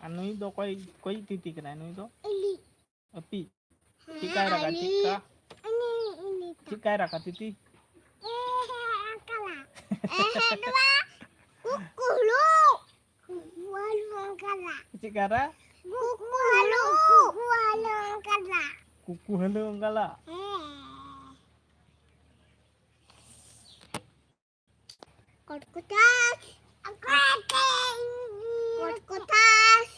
ᱟᱨ ᱱᱩᱭ ᱫᱚ ᱚᱠᱚᱭ, ᱚᱠᱚᱭᱤᱡ ᱛᱤᱛᱤ ᱠᱟᱱᱟᱭ ᱱᱩᱭ ᱫᱚ? ᱤᱞᱤ᱾ ᱟᱹᱯᱤ᱾ ᱦᱮᱸ, ᱪᱮᱫᱠᱟᱭ ᱨᱟᱜᱟ, ᱟᱹᱞᱤ᱾ ᱪᱮᱫᱠᱟ? ᱟᱹᱞᱤ, ᱟᱹᱞᱤ᱾ ᱪᱮᱫᱠᱟᱭ ᱨᱟᱜᱟ ᱛᱤᱛᱤ? ᱮ, ᱦᱮᱸ, ᱟᱠᱟᱞᱟ᱾ ᱮ, ᱦᱮᱸ, ᱫᱚ ᱵᱟᱝ᱾ ᱠᱩᱠᱩ ᱦᱩᱞᱩ᱾ ᱠᱩᱠᱩ ᱦᱩᱞᱩ ᱟᱠᱟᱞᱟ᱾ ᱪᱮᱫᱠᱟᱭ ᱨᱟᱜ? ᱠᱩᱠᱩ ᱦᱩᱞᱩ᱾ ᱠᱩᱠᱩ ᱦᱩᱞᱩ ᱟᱠᱟᱞᱟ᱾ ᱠᱩᱠᱩ ᱦᱩᱞᱩ ᱟᱠᱟᱞᱟ? ᱦᱮᱸ᱾ ᱠᱚᱴᱠᱚᱴᱟᱥ, ᱠᱚᱴᱠᱚᱴᱟᱥ,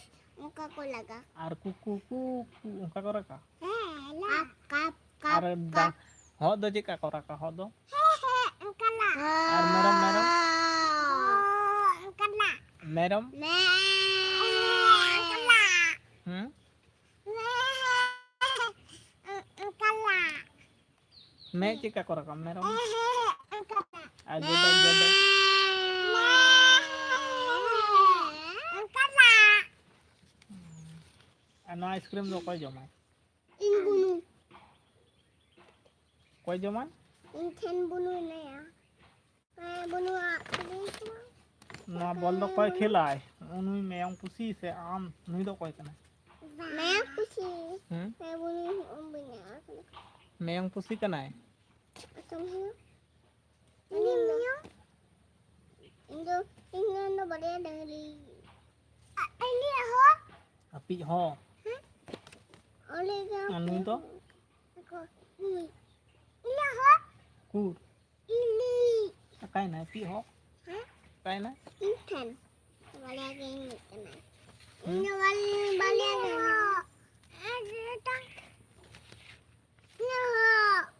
ᱚᱱᱠᱟ ᱠᱚ ᱞᱟᱜᱟ᱾ ᱟᱨ ᱠᱩ, ᱠᱩ, ᱠᱩ, ᱠᱩ, ᱚᱱᱠᱟ ᱠᱚ ᱨᱟᱜᱟ? ᱦᱮᱸ, ᱞᱟ᱾ ᱠᱟᱯ, ᱠᱟᱯ, ᱟᱨ ᱠᱟᱯ᱾ ᱦᱚᱜ ᱫᱚ ᱪᱮᱫ ᱞᱮᱠᱟ ᱠᱚ ᱨᱟᱜᱟ, ᱦᱚᱜ ᱫᱚ? ᱦᱮᱸ, ᱦᱮᱸ, ᱚᱱᱠᱟ ᱞᱟ᱾ ᱟᱨ ᱢᱮᱨᱚᱢ, ᱢᱮᱨᱚᱢ? ᱚᱱᱠᱟ ᱞᱟ᱾ ᱢᱮᱨᱚᱢ? ᱢᱮ, ᱚᱱᱠᱟ ᱞᱟ᱾ ᱦᱩᱸ? ᱢᱮ, ᱚᱱᱠᱟ ᱞᱟ᱾ ᱢᱮ ᱪᱮᱫ ᱞᱮᱠᱟ ᱠᱚ ᱨᱟᱜᱟ ᱢᱮᱨᱚᱢ? ᱚᱱᱠᱟ ᱞᱟ᱾ ᱟᱨ ᱜᱮᱰᱮ, ᱜᱮᱰᱮ? ᱚᱱᱠᱟ ᱞᱟ᱾ ᱟᱨ ᱱᱚᱣᱟ ᱟᱭᱤᱥᱠᱨᱤᱢ ᱫᱚ ᱚᱠᱚᱭ ᱡᱚᱢᱟᱭ? ᱤᱧ ᱵᱩᱱᱩ᱾ ᱚᱠᱚᱭ ᱡᱚᱢᱟᱭ? ᱤᱧ ᱴᱷᱮᱱ ᱵᱩᱱᱩ ᱦᱮᱱᱟᱭᱟ᱾ ᱦᱮᱸ, ᱵᱩᱱᱩ ᱟᱜ ᱠᱟᱹᱫᱟᱹᱧ ᱥᱮ ᱵᱟᱝ? ᱱᱚᱣᱟ ᱵᱚᱞ ᱫᱚ ᱚᱠᱚᱭ ᱠᱷᱮᱞᱟᱭ? ᱱᱩᱭ ᱢᱮᱭᱚᱝ ᱯᱩᱥᱤ ᱥᱮ ᱟᱢ? ᱱᱩᱭ ᱫᱚ ᱚᱠᱚᱭ ᱠᱟᱱᱟᱭ? ᱢᱮᱭᱚᱝ ᱯᱩᱥᱤ᱾ ᱦᱩᱸ? ᱦᱮᱸ, ᱵᱩᱱᱩ ᱦᱚᱸ ᱵᱟᱹᱧ ᱟᱠᱟᱫᱟ᱾ ᱢᱮᱭᱚᱝ ᱯᱩᱥᱤ ᱠᱟᱱᱟᱭ᱾ ᱟᱛᱚᱢ ᱦᱩᱭᱩᱜ᱾ ᱩᱱᱤ ᱢᱮᱭᱚᱝ᱾ ᱤᱧ ᱫᱚ, ᱤᱧ ᱨᱮᱱ ᱫᱚ ᱵᱟᱨᱭᱟ ᱰᱟᱝᱨᱤ᱾ ᱟ-, ᱤᱧᱟᱹᱜ ᱦᱚᱸ᱾ ᱟᱯᱤᱡ ᱦᱚᱸ᱾ ᱦᱮᱸ? ᱚᱸᱰᱮ ᱜᱮ ᱟᱨ ᱱᱩᱭ ᱫᱚ? ᱠᱚ, ᱱᱩᱭ᱾ ᱤᱧᱟᱹᱜ ᱦᱚᱸ᱾ ᱩᱠᱩᱨ? ᱤᱞᱤ᱾ ᱚᱠᱟᱭᱮᱱᱟᱭ ᱟᱯᱤᱡ ᱦᱚᱸ? ᱦᱮᱸ? ᱚᱠᱟᱭᱮᱱᱟᱭ? ᱤᱧ ᱴᱷᱮᱱ᱾ ᱵᱟᱨᱭᱟ ᱜᱮ ᱦᱮᱡ ᱠᱟᱱᱟᱭ᱾ ᱦᱮᱸ? ᱤᱧ ᱫᱚ ᱵᱟᱞ-, ᱵᱟᱨᱭᱟ ᱜᱮ ᱦᱮᱱᱟᱭᱟ᱾ ᱟᱨ ᱢᱤᱫᱴᱟᱝ᱾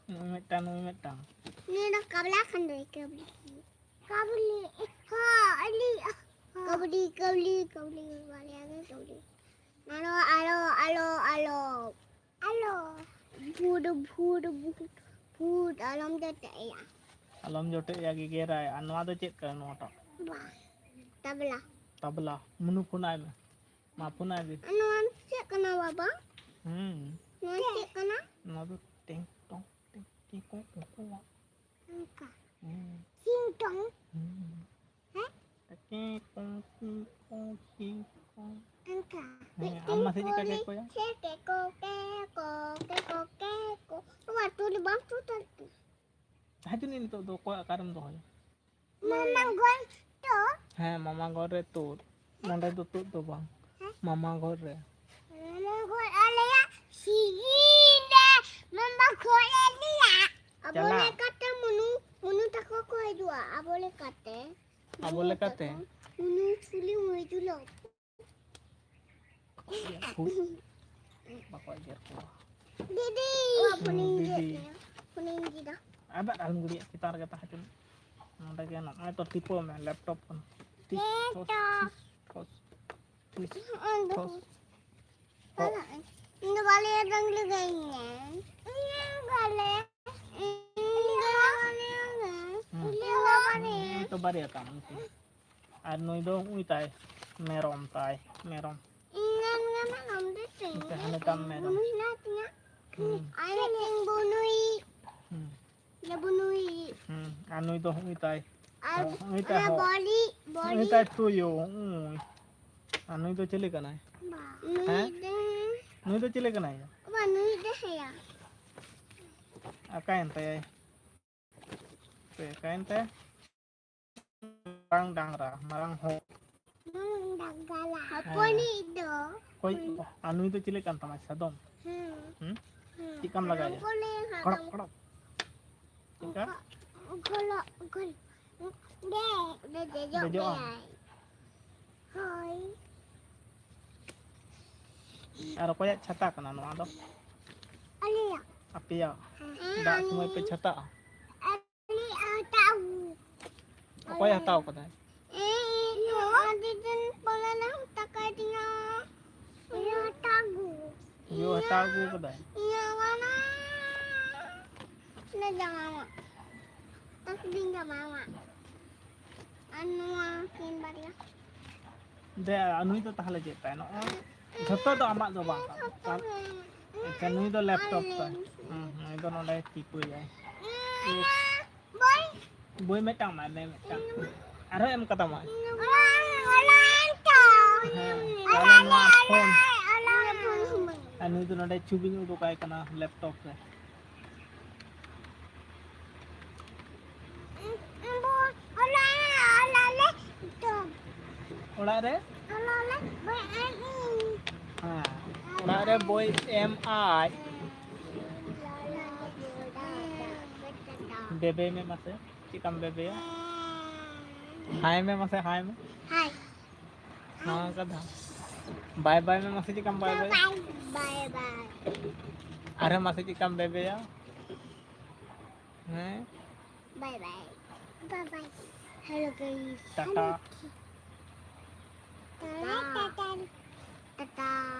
ᱱᱩᱭ ᱢᱤᱫᱴᱟᱝ, ᱱᱩᱭ ᱢᱤᱫᱴᱟᱝ᱾ ᱱᱩᱭ ᱫᱚ ᱠᱟᱵᱞᱟ ᱠᱟᱱ ᱫᱚᱭ, ᱠᱟᱵᱞᱤ᱾ ᱠᱟᱵᱞᱤ᱾ ᱦᱚᱸ, ᱟᱹᱞᱤ, ᱦᱚᱸ᱾ ᱠᱟᱵᱞᱤ, ᱠᱟᱵᱞᱤ, ᱠᱟᱵᱞᱤ, ᱵᱟᱨᱭᱟ ᱜᱮ ᱠᱟᱵᱞᱤ᱾ ᱟᱞᱚ, ᱟᱞᱚ, ᱟᱞᱚ, ᱟᱞᱚ᱾ ᱟᱞᱚ᱾ ᱵᱷᱩᱴ, ᱵᱷᱩᱴ, ᱵᱷᱩᱴ, ᱵᱷᱩᱴ, ᱟᱞᱚᱢ ᱡᱚᱴᱮᱫ ᱟᱭᱟ᱾ ᱟᱞᱚᱢ ᱡᱚᱴᱮᱫ ᱟᱭᱟ, ᱜᱮᱜᱮᱨᱟᱭ᱾ ᱟᱨ ᱱᱚᱣᱟ ᱫᱚ ᱪᱮᱫ ᱠᱟᱱᱟ ᱱᱚᱣᱟᱴᱟᱜ? ᱵᱟ᱾ ᱛᱟᱵᱞᱟ᱾ ᱛᱟᱵᱞᱟ᱾ ᱢᱩᱱᱩ ᱯᱷᱳᱱ ᱟᱭ ᱢᱮ᱾ ᱢᱟ ᱯᱷᱳᱱ ᱟᱭ ᱢᱮ᱾ ᱟᱨ ᱱᱚᱣᱟ ᱪᱮᱫ ᱠᱟᱱᱟ ᱵᱟᱵᱟ? ᱦᱩᱸ᱾ ᱱᱚᱣᱟ ᱪᱮᱫ ᱠᱟᱱᱟ? ᱱᱚᱣᱟ ᱫᱚ ᱴᱮᱝ ᱴᱚᱝ, ᱴᱮᱝ ᱴᱤᱝ ᱠᱚᱝ ᱠᱚᱝ ᱠᱚᱝ᱾ ᱚᱱᱠᱟ᱾ ᱦᱩᱸ᱾ ᱴᱤᱝ ᱴᱚᱝ᱾ ᱦᱩᱸ᱾ ᱦᱮᱸ? ᱴᱮᱝ ᱠᱚᱝ ᱴᱤᱝ ᱠᱚᱝ ᱴᱤᱝ ᱠᱚᱝ᱾ ᱚᱱᱠᱟ᱾ ᱦᱮᱸ, ᱢᱤᱫᱴᱮᱱ ᱟᱢ ᱢᱟ ᱥᱮ ᱪᱮᱫ ᱞᱮᱠᱟ ᱠᱩᱞᱤ ᱠᱮᱠ ᱠᱚᱭᱟ? ᱥᱮ ᱠᱮᱠᱚ, ᱠᱮᱠᱚ, ᱠᱮᱠᱚ, ᱠᱮᱠᱚ᱾ ᱵᱟᱵᱟ, ᱛᱩᱞ ᱵᱟᱢ ᱛᱩᱞ ᱛᱟᱞᱮ ᱛᱮ᱾ ᱦᱤᱡᱩᱜ ᱱᱤᱛᱚᱜ ᱫᱚ ᱚᱠᱚᱭ ᱚᱠᱟᱨᱮᱢ ᱫᱚᱦᱚᱭᱟ? ᱢᱟᱢᱟ ᱜᱚᱲ ᱛᱚ᱾ ᱦᱮᱸ, ᱢᱟᱢᱟ ᱜᱚᱲ ᱨᱮ ᱛᱩᱫ᱾ ᱱᱚᱸᱰᱮ ᱫᱚ ᱛᱩᱫ ᱫᱚ ᱵᱟᱝ᱾ ᱦᱮᱸ? ᱢᱟᱢᱟ ᱜᱚᱲ ᱨᱮ᱾ ᱢᱟᱢᱟ ᱜᱚᱲ ᱟᱞᱮᱭᱟᱜ ᱥᱤᱜᱤ ᱨᱮ᱾ ᱢᱟᱢᱟ ᱜᱚᱲ ᱟᱞᱮᱭᱟᱜ᱾ ᱟᱵᱚ ᱪᱟᱞᱟᱜ᱾ ᱞᱮᱠᱟᱛᱮ ᱢᱩᱱᱩ, ᱢᱩᱱᱩ ᱛᱟᱠᱚ ᱠᱚ ᱦᱤᱡᱩᱜᱼᱟ᱾ ᱟᱵᱚ ᱞᱮᱠᱟᱛᱮ᱾ ᱟᱵᱚ ᱢᱩᱱᱩ ᱞᱮᱠᱟᱛᱮ? ᱛᱟᱠᱚ᱾ ᱢᱩᱱᱩ ᱪᱩᱞᱤ ᱢᱩᱡᱩᱞᱚ᱾ ᱵᱟᱠᱚ ᱮᱜᱮᱨ ᱠᱚᱣᱟ᱾ ᱫᱤᱫᱤ᱾ ᱚ, ᱯᱷᱳᱱᱤᱧ ᱫᱤᱫᱤ᱾ ᱜᱮᱫ ᱢᱮᱭᱟ᱾ ᱯᱷᱳᱱᱤᱧ ᱜᱮᱫᱟ᱾ ᱟᱵᱟᱨ ᱟᱞᱚᱢ ᱜᱤᱰᱤᱭᱟ, ᱪᱮᱛᱟᱱ ᱨᱮᱜᱮ ᱛᱟᱦᱮᱸ ᱦᱚᱪᱚᱱ᱾ ᱱᱚᱸᱰᱮ ᱜᱮ ᱱᱚᱜᱼᱚᱭ ᱛᱚ ᱴᱤᱯᱟᱹᱣ ᱢᱮ, ᱞᱮᱯᱴᱚᱯ ᱠᱟᱱᱟ᱾ ᱴᱷᱤᱥ, ᱴᱷᱚᱥ, ᱦᱮᱸ ᱛᱚ᱾ ᱴᱷᱤᱥ, ᱴᱷᱚᱥ, ᱴᱷᱤᱥ, ᱦᱚᱸᱜᱼᱚᱭ ᱫᱚ᱾ ᱴᱷᱚᱥ᱾ ᱤᱧ ᱫᱚ ᱵᱟᱞᱮ ᱰᱟᱝᱨᱤ ᱜᱟᱹᱭ ᱤᱧ ᱧᱮᱞ᱾ ᱤᱧ ᱵᱟᱞᱮ᱾ ᱤᱧ ᱫᱚ ᱵᱟᱞᱮ᱾ ᱦᱩᱸ᱾ ᱤᱧ ᱫᱚ ᱵᱟᱞᱮ᱾ ᱦᱩᱸ, ᱛᱚ ᱵᱟᱨᱭᱟ ᱠᱟᱱ ᱩᱱᱠᱤᱱ᱾ ᱟᱨ ᱱᱩᱭ ᱫᱚ ᱩᱱᱤ ᱛᱟᱭ, ᱢᱮᱨᱚᱢ ᱛᱟᱭ, ᱢᱮᱨᱚᱢ᱾ ᱤᱧ ᱨᱮᱱ ᱜᱮ ᱢᱮᱨᱚᱢ ᱫᱚ ᱪᱮᱫ? ᱦᱟᱱᱮ ᱛᱟᱢ ᱢᱮᱨᱚᱢ᱾ ᱵᱩᱱᱩ ᱦᱮᱱᱟᱭ ᱛᱤᱧᱟ᱾ ᱦᱩᱸ᱾ ᱟᱨ ᱢᱤᱫᱴᱮᱱ ᱵᱩᱱᱩᱭᱤᱡ᱾ ᱦᱩᱸ᱾ ᱤᱭᱟᱹ ᱵᱩᱱᱩᱭᱤᱡ᱾ ᱦᱩᱸ᱾ ᱟᱨ ᱱᱩᱭ ᱫᱚ ᱦᱩᱭ ᱛᱟᱭ᱾ ᱟᱨ ᱦᱩᱭ ᱛᱟᱭ ᱚᱱᱟ ᱦᱚᱸ᱾ ᱵᱚᱞᱤ, ᱦᱩᱭ ᱵᱚᱞᱤ᱾ ᱛᱟᱭ ᱛᱩᱭᱩ᱾ ᱦᱩᱸ᱾ ᱟᱨ ᱱᱩᱭ ᱫᱚ ᱪᱤᱞᱤ ᱠᱟᱱᱟᱭ? ᱵᱟ᱾ ᱦᱮᱸ? ᱱᱩᱭ ᱫᱚ ᱱᱩᱭ ᱫᱚ ᱪᱤᱞᱤ ᱠᱟᱱᱟᱭ? ᱵᱟ, ᱱᱩᱭ ᱫᱚ ᱦᱮᱭᱟ᱾ ᱚᱠᱟᱭᱮᱱ ᱛᱟᱭᱟᱭ? ᱚᱠᱟᱭᱮᱱ ᱛᱟᱭᱟ? ᱢᱟᱨᱟᱝ ᱰᱟᱝᱨᱟ, ᱢᱟᱨᱟᱝ ᱦᱚᱲ᱾ ᱢᱟᱨᱟᱝ ᱰᱟᱝᱨᱟ᱾ ᱦᱚᱯᱚᱱᱤᱡ ᱫᱚ᱾ ᱚᱠᱚᱭ? ᱟᱨ ᱱᱩᱭ ᱫᱚ ᱪᱤᱞᱤ ᱠᱟᱱ ᱛᱟᱢᱟᱭ? ᱥᱟᱫᱚᱢ? ᱦᱩᱸ᱾ ᱦᱩᱸ? ᱦᱩᱸ᱾ ᱪᱮᱫ ᱞᱮᱠᱟᱢ ᱞᱟᱜᱟᱭᱟ? ᱦᱚᱯᱚᱱᱤᱡ ᱥᱟᱫᱚᱢ᱾ ᱠᱚᱲᱚᱠ, ᱠᱚᱲᱚᱠ᱾ ᱪᱮᱫ ᱞᱮᱠᱟ? ᱜᱚᱞᱚ, ᱜᱚᱞ-, ᱫᱮ, ᱫᱮ, ᱫᱮᱡᱚᱜ ᱫᱮᱡᱚᱜ ᱟᱢ? ᱜᱮᱭᱟᱭ᱾ ᱦᱳᱭ᱾ ᱟᱨ ᱚᱠᱚᱭᱟᱜ ᱪᱷᱟᱛᱟ ᱠᱟᱱᱟ ᱱᱚᱣᱟ ᱫᱚ? ᱟᱞᱮᱭᱟᱜ᱾ ᱟᱯᱮᱭᱟᱜ? ᱦᱮᱸ᱾ ᱫᱟᱜ ᱥᱚᱢᱚᱭ ᱯᱮ ᱪᱷᱟᱛᱟᱜᱼᱟ? ᱟᱞᱮᱭᱟᱜ ᱦᱟᱛᱟᱣ᱾ ᱚᱠᱚᱭ ᱦᱟᱛᱟᱣ ᱠᱟᱫᱟᱭ? ᱮ, ᱤᱧ ᱦᱚᱸ ᱟᱹᱰᱤ ᱫᱤᱱ ᱯᱚᱨᱮ ᱞᱮ ᱦᱟᱛᱟᱣ ᱠᱟᱫᱤᱧᱟ᱾ ᱤᱧ ᱦᱟᱛᱟᱣ ᱟᱹᱜᱩ᱾ ᱭᱳ ᱦᱟᱛᱟᱣ ᱟᱹᱜᱩ ᱠᱟᱫᱟᱭ? ᱤᱧᱟᱹᱜ ᱠᱟᱱᱟ᱾ ᱞᱮ ᱡᱟᱢᱟᱣᱟ᱾ ᱛᱟᱠ ᱫᱤᱱ ᱡᱟᱢᱟᱣᱟ᱾ ᱟᱨ ᱱᱚᱣᱟ ᱠᱤᱱ ᱵᱟᱨᱭᱟ᱾ ᱫᱮ, ᱟᱨ ᱱᱩᱭ ᱫᱚ ᱛᱟᱦᱞᱮ ᱪᱮᱫ ᱛᱟᱭ? ᱱᱚᱜᱼᱚᱭ ᱡᱷᱚᱛᱚ ᱫᱚ ᱟᱢᱟᱜ ᱫᱚ ᱵᱟᱝ ᱠᱟᱱᱟ᱾ ᱡᱷᱚᱛᱚ ᱜᱮ᱾ ᱟᱪᱪᱷᱟ, ᱱᱩᱭ ᱫᱚ ᱞᱮᱯᱴᱚᱯ ᱛᱟᱭ᱾ ᱦᱩᱸ, ᱱᱩᱭ ᱫᱚ ᱱᱚᱰᱮ ᱴᱤᱯᱟᱹᱭᱟᱭ᱾ ᱵᱳᱭ᱾ ᱵᱳᱭ ᱢᱤᱫᱴᱟᱝ ᱮᱢᱟᱭ ᱢᱮ, ᱢᱤᱫᱴᱟᱝ᱾ ᱟᱨᱦᱚᱸ ᱮᱢ ᱠᱟᱛᱟᱢᱟ᱾ ᱚᱱᱟ, ᱚᱱᱟ ᱮᱱ ᱛᱚ᱾ ᱦᱮᱸ, ᱚᱱᱟ, ᱛᱟᱦᱞᱮ ᱱᱚᱣᱟ ᱚᱱᱟ, ᱯᱷᱳᱱ᱾ ᱚᱱᱟ ᱯᱷᱳᱱ ᱥᱚᱢᱚᱭ᱾ ᱟᱨ ᱱᱩᱭ ᱫᱚ ᱱᱚᱰᱮ ᱪᱷᱚᱵᱤᱧ ᱩᱰᱩᱠᱟᱭ ᱠᱟᱱᱟ ᱞᱮᱯᱴᱚᱯ ᱨᱮ᱾ ᱚᱲᱟᱜ ᱨᱮ? ᱦᱮᱸ, ᱚᱲᱟᱜ ᱨᱮ ᱵᱳᱭ ᱮᱢ ᱟᱭ᱾ ᱵᱮᱵᱮ ᱢᱮ ᱢᱟᱥᱮ, ᱪᱮᱫ ᱞᱮᱠᱟᱢ ᱵᱮᱵᱮᱭᱟ? ᱦᱟᱭ ᱢᱮ ᱢᱟᱥᱮ, ᱦᱟᱭ ᱢᱮ᱾ ᱦᱟᱭ᱾ ᱱᱚᱣᱟ ᱠᱟᱛᱷᱟ᱾ ᱵᱟᱭ ᱵᱟᱭ ᱢᱮ ᱢᱟᱥᱮ, ᱪᱮᱫ ᱞᱮᱠᱟᱢ ᱵᱟᱭ ᱵᱟᱭ? ᱵᱟᱭ ᱵᱟᱭ᱾ ᱟᱨᱦᱚᱸ ᱢᱟᱥᱮ ᱪᱮᱫ ᱞᱮᱠᱟᱢ ᱵᱮᱵᱮᱭᱟ? ᱦᱮᱸ? ᱵᱟᱭ ᱵᱟᱭ᱾ ᱵᱟᱭ ᱵᱟᱭ᱾ Hello guys. ᱴᱟᱴᱟ᱾ ᱴᱟᱴᱟ, ᱴᱟᱴᱟ᱾ ᱴᱟᱴᱟ,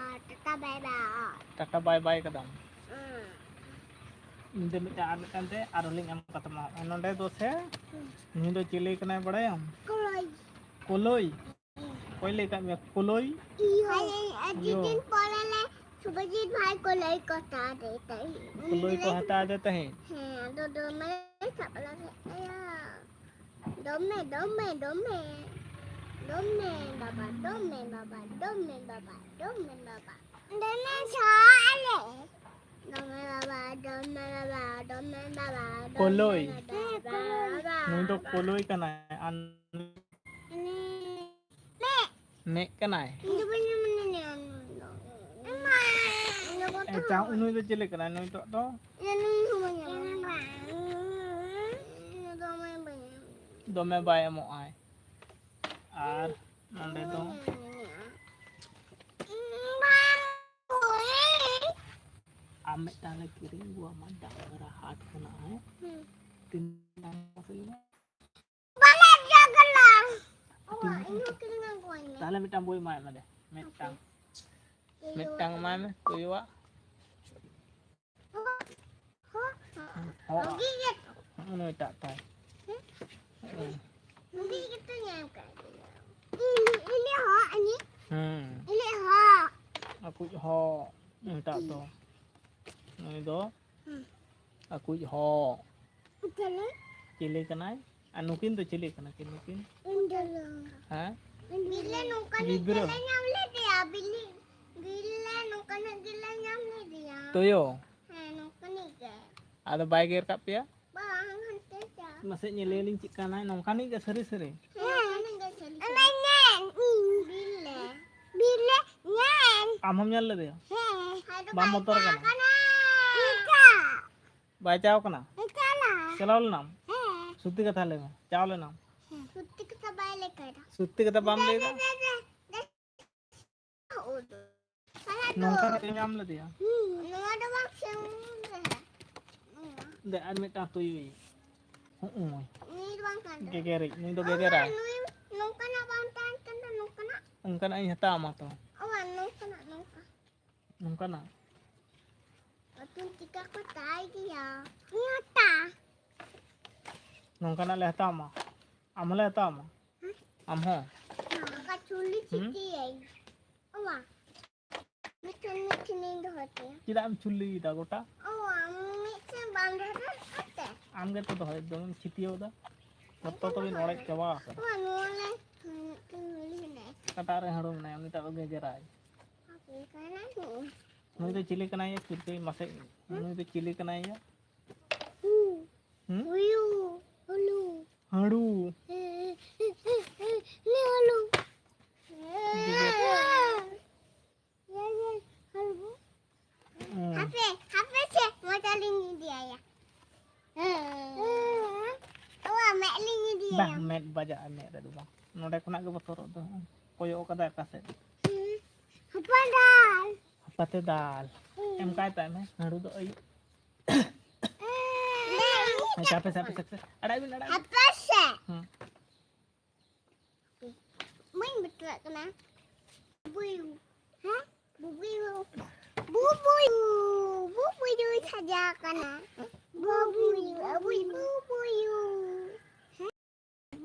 ᱴᱟᱴᱟ, ᱵᱟᱭ ᱵᱟᱭ᱾ ᱴᱟᱴᱟ ᱵᱟᱭ ᱵᱟᱭ ᱠᱟᱫᱟᱢ᱾ ᱦᱩᱸ᱾ ᱤᱧ ᱫᱚ ᱢᱤᱫᱴᱟᱝ ᱟᱨ ᱢᱤᱫᱴᱟᱝ ᱛᱮ ᱟᱨᱚ ᱞᱤᱧ ᱮᱢ ᱠᱟᱛᱟᱢᱟ᱾ ᱱᱚᱸᱰᱮ ᱫᱚ ᱥᱮ ᱦᱩᱸ᱾ ᱱᱩᱭ ᱫᱚ ᱪᱤᱞᱤ ᱠᱟᱱᱟᱭ ᱵᱟᱲᱟᱭᱟᱢ? ᱠᱚᱞᱚᱭ᱾ ᱠᱚᱞᱚᱭ? ᱚᱠᱚᱭ ᱞᱟᱹᱭ ᱠᱟᱜ ᱢᱮᱭᱟ? ᱠᱚᱞᱚᱭ? ᱤᱭᱟᱹ᱾ ᱦᱳᱭ, ᱟᱹᱰᱤ ᱤᱭᱟᱹ᱾ ᱫᱤᱱ ᱯᱚᱨᱮ ᱞᱮ ᱥᱩᱵᱷᱟᱡᱤᱛ ᱵᱷᱟᱭ ᱠᱚᱞᱚᱭ ᱠᱚ ᱦᱟᱛᱟᱣ ᱟᱫᱮ ᱛᱟᱦᱮᱸᱫ᱾ ᱠᱚᱞᱚᱭ ᱠᱚ ᱦᱟᱛᱟᱣ ᱟᱫᱮ ᱛᱟᱦᱮᱸᱫ? ᱦᱮᱸ, ᱟᱫᱚ ᱫᱚᱢᱮ ᱥᱟᱵ ᱞᱟᱜᱟᱭᱮᱫ ᱛᱟᱭᱟ᱾ ᱫᱚᱢᱮ, ᱫᱚᱢᱮ, ᱫᱚᱢᱮ᱾ ᱫᱚᱢᱮ ᱵᱟᱵᱟ, ᱫᱚᱢᱮ ᱵᱟᱵᱟ, ᱫᱚᱢᱮ ᱵᱟᱵᱟ, ᱫᱚᱢᱮ ᱵᱟᱵᱟ᱾ ᱫᱚᱢᱮ ᱥᱟᱵ ᱟᱞᱮ᱾ ᱫᱚᱢᱮ ᱵᱟᱵᱟ, ᱫᱚᱢᱮ ᱵᱟᱵᱟ, ᱫᱚᱢᱮ ᱵᱟᱵᱟ, ᱫᱚᱢᱮ ᱠᱚᱞᱚᱭ᱾ ᱵᱟᱵᱟ, ᱦᱮᱸ, ᱠᱚᱞᱚᱭ᱾ ᱵᱟᱵᱟ᱾ ᱱᱩᱭ ᱫᱚ ᱠᱚᱞᱚᱭ ᱠᱟᱱᱟᱭ᱾ ᱟᱨ ᱩᱱᱤ ᱢᱮᱫ᱾ ᱢᱮᱫ ᱠᱟᱱᱟᱭ᱾ ᱤᱧ ᱫᱚ ᱵᱟᱹᱧ ᱧᱟᱢ ᱞᱮᱫᱮᱭᱟ ᱩᱱᱤ ᱫᱚ᱾ ᱮᱢᱟ, ᱤᱧ ᱫᱚ ᱵᱚᱛᱚᱨ᱾ ᱮ, ᱪᱟᱣ, ᱱᱩᱭ ᱫᱚ ᱪᱤᱞᱤ ᱠᱟᱱᱟᱭ? ᱱᱩᱭ ᱴᱟᱜ ᱫᱚ? ᱤᱧ ᱫᱚ ᱵᱟᱹᱧ ᱧᱟᱢ ᱞᱮᱫᱮᱭᱟ᱾ ᱤᱧ ᱫᱚ ᱫᱚᱢᱮ ᱵᱟᱹᱧ ᱧᱟᱢ ᱞᱮᱫᱮᱭᱟ᱾ ᱫᱚᱢᱮ ᱵᱟᱭ ᱮᱢᱚᱜ ᱟᱭ᱾ ᱟᱨ ᱱᱚᱸᱰᱮ ᱫᱚ? ᱵᱟᱹᱧ ᱧᱟᱢ ᱞᱮᱫᱮᱭᱟ᱾ ᱵᱟᱝ᱾ ᱟᱢ ᱢᱤᱫᱴᱟᱝ ᱞᱮ ᱠᱤᱨᱤᱧ ᱟᱹᱜᱩ ᱟᱢᱟ ᱰᱟᱝᱨᱟ ᱦᱟᱴ ᱠᱷᱚᱱᱟᱜ, ᱦᱮᱸ? ᱦᱩᱸ᱾ ᱛᱤᱱ ᱴᱟᱝ ᱢᱟᱥᱮ ᱞᱟᱹᱭ ᱢᱮ? ᱵᱟᱞᱮ ᱡᱟᱜᱟᱞᱟ᱾ ᱚ, ᱛᱤᱱ ᱤᱧ ᱦᱚᱸ ᱠᱤᱨᱤᱧ ᱟᱹᱜᱩ ᱟᱹᱧ ᱢᱮ᱾ ᱛᱟᱦᱞᱮ ᱢᱤᱫᱴᱟᱝ ᱵᱳᱭ ᱮᱢᱟᱭ ᱢᱮ ᱫᱮ᱾ ᱢᱤᱫᱴᱟᱝ᱾ ᱦᱟᱯᱮ᱾ ᱢᱤᱫᱴᱟᱝ ᱮᱢᱟᱭ ᱢᱮ, ᱛᱩᱭᱩᱣᱟᱜ᱾ ᱦᱚ, ᱦᱚ, ᱦᱚ᱾ ᱦᱚ᱾ ᱵᱷᱟᱜᱤ ᱜᱮ᱾ ᱱᱩᱭᱴᱟᱜ ᱛᱟᱭ᱾ ᱦᱩᱸ? ᱦᱩᱸ᱾ ᱵᱷᱟᱜᱤ ᱜᱮᱛᱚ ᱧᱮᱞ ᱠᱟᱜ ᱜᱮᱭᱟ᱾ ᱤᱧ, ᱤᱧᱟᱹᱜ ᱦᱚ, ᱤᱧᱟᱹᱜ᱾ ᱦᱩᱸ᱾ ᱤᱧᱟᱹᱜ ᱦᱚ᱾ ᱟᱠᱩᱡ ᱦᱚ, ᱱᱩᱭᱴᱟᱜ ᱫᱚ᱾ ᱱᱩᱭ ᱫᱚ ᱦᱩᱸ᱾ ᱟᱠᱩᱡ ᱦᱚ᱾ ᱪᱮᱞᱮ? ᱪᱤᱞᱤ ᱠᱟᱱᱟᱭ? ᱟᱨ ᱱᱩᱠᱤᱱ ᱫᱚ ᱪᱤᱞᱤ ᱠᱟᱱᱟ ᱠᱤᱱ ᱱᱩᱠᱤᱱ? ᱤᱧ ᱫᱚ ᱦᱮᱸ? ᱵᱤᱞᱤ ᱱᱚᱝᱠᱟᱱᱤᱡ ᱜᱤᱫᱽᱨᱟᱹ᱾ ᱜᱮᱞᱮ ᱧᱟᱢ ᱞᱮᱫᱮᱭᱟ, ᱵᱤᱞᱤ, ᱵᱤᱞᱤ ᱱᱚᱝᱠᱟᱱᱤᱡ ᱜᱮᱞᱮ ᱧᱟᱢ ᱞᱮᱫᱮᱭᱟ᱾ ᱛᱩᱭᱩ? ᱦᱮᱸ, ᱱᱚᱝᱠᱟᱱᱤᱡ ᱜᱮ᱾ ᱟᱫᱚ ᱵᱟᱭ ᱜᱮᱨ ᱠᱟᱜ ᱯᱮᱭᱟ? ᱵᱟᱝ, ᱦᱟᱱᱛᱮ ᱪᱟ᱾ ᱢᱟᱥᱮ ᱧᱮᱞᱮᱭᱟᱞᱤᱧ ᱪᱮᱫ ᱠᱟᱱᱟᱭ, ᱱᱚᱝᱠᱟᱱᱤᱡ ᱜᱮ ᱥᱟᱹᱨᱤ ᱥᱟᱹᱨᱤ? ᱦᱮᱸ, ᱱᱚᱝᱠᱟᱱᱤᱡ ᱜᱮ ᱥᱟᱹᱨᱤ ᱥᱟᱹᱨᱤ᱾ ᱚᱱᱟ ᱧᱮᱞ, ᱵᱤᱞᱤ, ᱵᱤᱞᱤ ᱧᱮᱞ᱾ ᱟᱢ ᱦᱚᱸᱢ ᱧᱮᱞ ᱞᱮᱫᱮᱭᱟ? ᱦᱮᱸ᱾ ᱟᱫᱚ ᱵᱟᱢ ᱵᱟᱭ ᱵᱚᱛᱚᱨ ᱪᱟᱞᱟᱜ ᱠᱟᱱᱟ? ᱠᱟᱱᱟ᱾ ᱤᱱᱠᱟ᱾ ᱵᱟᱭ ᱪᱟᱣ ᱠᱟᱱᱟ? ᱪᱟᱞᱟᱜ᱾ ᱪᱟᱞᱟᱣ ᱞᱮᱱᱟᱢ? ᱦᱮᱸ᱾ ᱥᱚᱛᱛᱤ ᱠᱟᱛᱷᱟ ᱞᱟᱹᱭ ᱢᱮ, ᱪᱟᱣ ᱞᱮᱱᱟᱢ? ᱦᱮᱸ, ᱥᱚᱛᱛᱤ ᱠᱟᱛᱷᱟ ᱵᱟᱭ ᱞᱟᱹᱭ ᱠᱟᱫᱟ᱾ ᱥᱚᱛᱛᱤ ᱠᱟᱛᱷᱟ ᱵᱟᱢ ᱞᱟᱹᱭ ᱫᱟ? ᱫᱮ, ᱫᱮ, ᱫᱮ, ᱫᱮ᱾ ᱱᱚᱝᱠᱟ ᱠᱟᱛᱮ ᱧᱟᱢ ᱞᱮᱫᱮᱭᱟ? ᱦᱩᱸ, ᱱᱚᱣᱟ ᱫᱚ ᱵᱟᱝ ᱥᱮ, ᱱᱚᱣᱟ᱾ ᱫᱮ, ᱟᱨ ᱢᱤᱫᱴᱟᱝ ᱛᱩᱭᱩᱭ᱾ ᱦᱩᱸᱜᱼᱩᱭ᱾ ᱱᱩᱭ ᱫᱚ ᱵᱟᱝ ᱠᱟᱱ ᱛᱟᱭᱟ᱾ ᱜᱮᱜᱮᱨᱤᱡ, ᱱᱩᱭ ᱫᱚ ᱜᱮᱜᱮᱨᱟᱭ᱾ ᱱᱩᱭ ᱱᱚᱝᱠᱟᱱᱟᱜ ᱵᱟᱝ ᱛᱟᱦᱮᱱ ᱠᱟᱱ ᱛᱟᱭᱟ, ᱱᱚᱝᱠᱟᱱᱟᱜ᱾ ᱚᱱᱠᱟᱱᱟᱜ ᱤᱧ ᱦᱟᱛᱟᱣ ᱟᱢᱟ ᱛᱚ᱾ ᱚ, ᱱᱚᱝᱠᱟᱱᱟᱜ, ᱱᱚᱝᱠᱟ᱾ ᱱᱚᱝᱠᱟᱱᱟᱜ? ᱟᱹᱛᱩ ᱪᱤᱠᱟ ᱠᱚ ᱛᱟᱭ ᱜᱮᱭᱟ? ᱤᱧ ᱦᱟᱛᱟ᱾ ᱱᱚᱝᱠᱟᱱᱟᱜ ᱞᱮ ᱦᱟᱛᱟᱣ ᱟᱢᱟ᱾ ᱟᱢ ᱦᱚᱸᱞᱮ ᱦᱟᱛᱟᱣ ᱟᱢᱟ᱾ ᱦᱮᱸ? ᱟᱢ ᱦᱚᱸ᱾ ᱱᱚᱝᱠᱟ ᱪᱩᱞᱤ ᱦᱩᱸ? ᱪᱤᱠᱤᱭᱟᱹᱧ᱾ ᱚ, ᱢᱟ᱾ ᱢᱤᱫᱴᱷᱮᱱ, ᱢᱤᱫᱴᱷᱮᱱᱤᱧ ᱫᱚᱦᱚ ᱠᱮᱭᱟ᱾ ᱪᱮᱫᱟᱜ ᱮᱢ ᱪᱩᱞᱤᱭᱮᱫᱟ ᱜᱚᱴᱟ? ᱚ, ᱟᱢ ᱢᱤᱫᱴᱷᱮᱱ ᱵᱟᱢ ᱫᱚᱦᱚ ᱫᱟᱲᱮᱭᱟᱜ ᱠᱟᱱ ᱛᱮ? ᱟᱢ ᱜᱮᱛᱚ ᱫᱚᱦᱚᱭᱮᱫ ᱫᱚᱢᱮᱢ ᱪᱷᱤᱛᱤᱭᱟᱹᱣᱫᱟ᱾ ᱡᱚᱛᱚ ᱛᱚᱵᱮᱧ ᱚᱲᱮᱡ ᱪᱟᱵᱟ ᱟᱠᱟᱫᱟ᱾ ᱚ, ᱱᱚᱣᱟ ᱞᱮ, ᱢᱤᱫᱴᱮᱱ ᱢᱤᱞᱤ ᱢᱮᱱᱟᱭᱟ᱾ ᱚᱠᱟᱴᱟᱜ ᱨᱮ ᱦᱟᱹᱬᱩ ᱢᱮᱱᱟᱭᱟ? ᱩᱱᱤᱴᱟᱜ ᱫᱚ ᱜᱮᱡᱮᱨᱟᱭ᱾ ᱦᱟᱯᱮ, ᱚᱠᱟᱭᱮᱱᱟᱭ? ᱦᱩᱸ᱾ ᱱᱩᱭ ᱫᱚ ᱪᱤᱞᱤ ᱠᱟᱱᱟᱭ ᱭᱟ? ᱪᱤᱞᱤ ᱢᱟᱥᱮ, ᱱᱩᱭ ᱫᱚ ᱪᱤᱞᱤ ᱠᱟᱱᱟᱭ ᱭᱟ? ᱦᱩᱸ? ᱦᱩᱭᱩ, ᱦᱩᱞᱩ᱾ ᱦᱟᱹᱲᱩ᱾ ᱦᱮᱸ, ᱦᱮᱸ, ᱦᱮᱸ, ᱦᱩᱞᱩ᱾ ᱦᱩᱸ᱾ ᱦᱟᱯᱮ, ᱦᱟᱯᱮ ᱥᱮ, ᱢᱚᱪᱟ ᱞᱤᱧ ᱤᱫᱤᱭᱟᱭᱟ᱾ ᱚᱣᱟ, ᱢᱮᱫ ᱞᱤᱧ ᱤᱫᱤᱭᱟᱭᱟ᱾ ᱵᱟᱝ, ᱢᱮᱫ ᱵᱟᱡᱟᱜᱼᱟ, ᱢᱮᱫ ᱨᱮᱫᱚ ᱵᱟᱝ᱾ ᱱᱚᱰᱮ ᱠᱷᱚᱱᱟᱜ ᱜᱮ ᱵᱚᱛᱚᱨᱚᱜ ᱫᱚ᱾ ᱠᱚᱭᱚᱜ ᱠᱟᱫᱟᱭ ᱚᱠᱟ ᱥᱮᱫ? ᱦᱚᱯᱚᱱ ᱫᱟᱞ᱾ ᱦᱟᱯᱟᱛᱮ ᱫᱟᱞ᱾ ᱦᱩᱸ᱾ ᱮᱢ ᱠᱟᱭ ᱛᱟᱭ ᱢᱮ, ᱦᱟᱹᱲᱩ ᱫᱚ ᱟᱹᱭᱩᱵ᱾ ᱦᱮᱸ, ᱦᱟᱯᱮ ᱥᱮ, ᱦᱟᱯᱮ ᱥᱮ, ᱦᱟᱯᱮ ᱥᱮ᱾ ᱟᱲᱟᱜ ᱵᱤᱱ, ᱟᱲᱟᱜ ᱵᱤᱱ᱾ ᱦᱟᱯᱮ ᱥᱮ᱾ ᱦᱩᱸ᱾ ᱵᱟᱹᱧ ᱵᱚᱛᱚᱨᱚᱜ ᱠᱟᱱᱟ᱾ ᱵᱩᱵᱩᱭᱩ᱾ ᱦᱮᱸ? ᱵᱩᱵᱩᱭᱩ᱾ ᱵᱩᱵᱩᱭᱩ᱾ ᱵᱩᱵᱩᱭᱩ ᱥᱟᱡᱟᱣ ᱠᱟᱱᱟ᱾ ᱵᱩᱵᱩᱭᱩ᱾ ᱵᱩᱵᱩᱭᱩ᱾ ᱵᱩᱵᱩᱭᱩ᱾ ᱦᱮᱸ?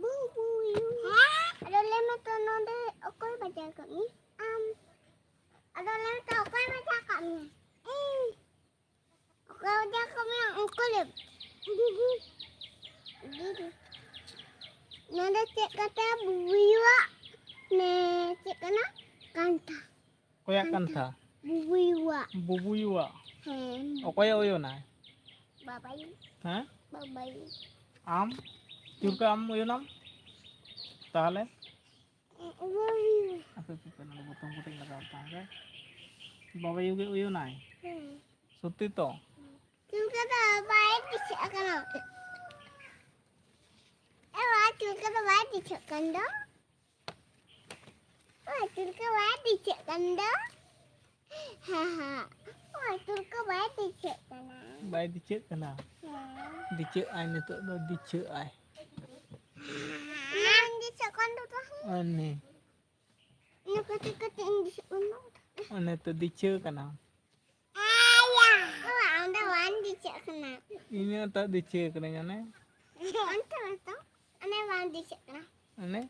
ᱵᱩᱵᱩᱭᱩ᱾ ᱦᱮᱸ? ᱟᱫᱚ ᱞᱟᱹᱭ ᱢᱮ ᱛᱚ, ᱱᱚᱰᱮ ᱚᱠᱚᱭ ᱵᱟᱡᱟᱣ ᱠᱟᱜ ᱢᱮ? ᱟᱢ᱾ ᱟᱫᱚ ᱞᱟᱹᱭ ᱢᱮ ᱛᱚ, ᱚᱠᱚᱭ ᱵᱟᱡᱟᱣ ᱠᱟᱜ ᱢᱮᱭᱟ? ᱤᱧ᱾ ᱚᱠᱚᱭ ᱵᱟᱡᱟᱣ ᱠᱟᱜ ᱢᱮᱭᱟ? ᱩᱱᱠᱩ ᱞᱟᱹᱭ ᱢᱮ᱾ ᱫᱤᱫᱤ᱾ ᱫᱤᱫᱤ᱾ ᱱᱚᱰᱮ ᱪᱮᱫ ᱠᱟᱛᱮ ᱵᱩᱵᱩᱭᱩᱣᱟᱜ? ᱢᱮ, ᱪᱮᱫ ᱠᱟᱱᱟ? ᱠᱟᱱᱛᱷᱟ᱾ ᱚᱠᱚᱭᱟᱜ ᱠᱟᱱᱛᱷᱟ? ᱵᱩᱵᱩᱭᱩᱣᱟᱜ᱾ ᱵᱩᱵᱩᱭᱩᱣᱟᱜ? ᱦᱮᱸ᱾ ᱚᱠᱚᱭᱮ ᱳᱭᱳᱱᱟᱭ? ᱵᱟᱵᱟᱭᱩ᱾ ᱦᱮᱸ? ᱵᱟᱵᱟᱭᱩ᱾ ᱟᱢ? ᱪᱩᱨᱠᱟ ᱟᱢ ᱳᱭᱳᱱᱟᱢ? ᱛᱟᱦᱞᱮ? ᱵᱟᱵᱟᱭᱩ᱾ ᱟᱯᱮ, ᱟᱯᱮ, ᱟᱯᱮ, ᱱᱚᱰᱮ ᱵᱚᱛᱚᱨ ᱠᱟᱛᱮᱧ ᱞᱟᱜᱟᱣ ᱛᱟᱢ ᱨᱮ᱾ ᱵᱟᱵᱟᱭᱩ ᱜᱮ ᱳᱭᱳᱱᱟᱭ? ᱦᱮᱸ᱾ ᱥᱚᱛᱛᱤ ᱛᱚ? ᱪᱩᱨᱠᱟ ᱫᱚ ᱵᱟᱭ ᱫᱤᱥᱟᱹᱜ ᱠᱟᱱᱟ᱾ ᱮ ᱵᱟ, ᱪᱩᱨᱠᱟ ᱫᱚ ᱵᱟᱭ ᱫᱤᱥᱟᱹᱜ ᱠᱟᱱ ᱫᱚ᱾ ᱚ, ᱪᱩᱨᱠᱟ ᱵᱟᱭ ᱫᱤᱥᱟᱹᱜ ᱠᱟᱱ ᱫᱚ᱾ ᱦᱮᱸ, ᱦᱮᱸ᱾ ᱚ, ᱪᱩᱨᱠᱟ ᱵᱟᱭ ᱫᱤᱥᱟᱹᱜ ᱠᱟᱱᱟ᱾ ᱵᱟᱭ ᱫᱤᱥᱟᱹᱜ ᱠᱟᱱᱟ? ᱦᱮᱸ᱾ ᱫᱤᱥᱟᱹᱜ ᱟᱭ ᱱᱤᱛᱚᱜ ᱫᱚ, ᱫᱤᱥᱟᱹᱜ ᱟᱭ᱾ ᱵᱟᱝ ᱫᱤᱥᱟᱹᱜ ᱠᱟᱱ ᱫᱚ ᱛᱟᱦᱮᱸ᱾ ᱚᱱᱮ᱾ ᱤᱱᱟᱹ ᱠᱟᱹᱴᱤᱡ ᱠᱟᱹᱴᱤᱡ ᱤᱧ ᱫᱤᱥᱟᱹᱜ ᱠᱟᱱ ᱫᱚ᱾ ᱚᱱᱮ ᱛᱚ ᱫᱤᱥᱟᱹ ᱠᱟᱱᱟ᱾ ᱟᱭᱟ᱾ ᱚ, ᱟᱢ ᱫᱚ ᱵᱟᱢ ᱫᱤᱥᱟᱹᱜ ᱠᱟᱱᱟ᱾ ᱤᱧ ᱦᱚᱸ ᱛᱚ ᱫᱤᱥᱟᱹ ᱠᱟᱹᱱᱟᱹᱧ, ᱚᱱᱮ᱾ ᱚᱱᱛᱮ ᱢᱟ ᱛᱚ, ᱚᱱᱮ ᱵᱟᱢ ᱫᱤᱥᱟᱹᱜ ᱠᱟᱱᱟ᱾ ᱚᱱᱮ,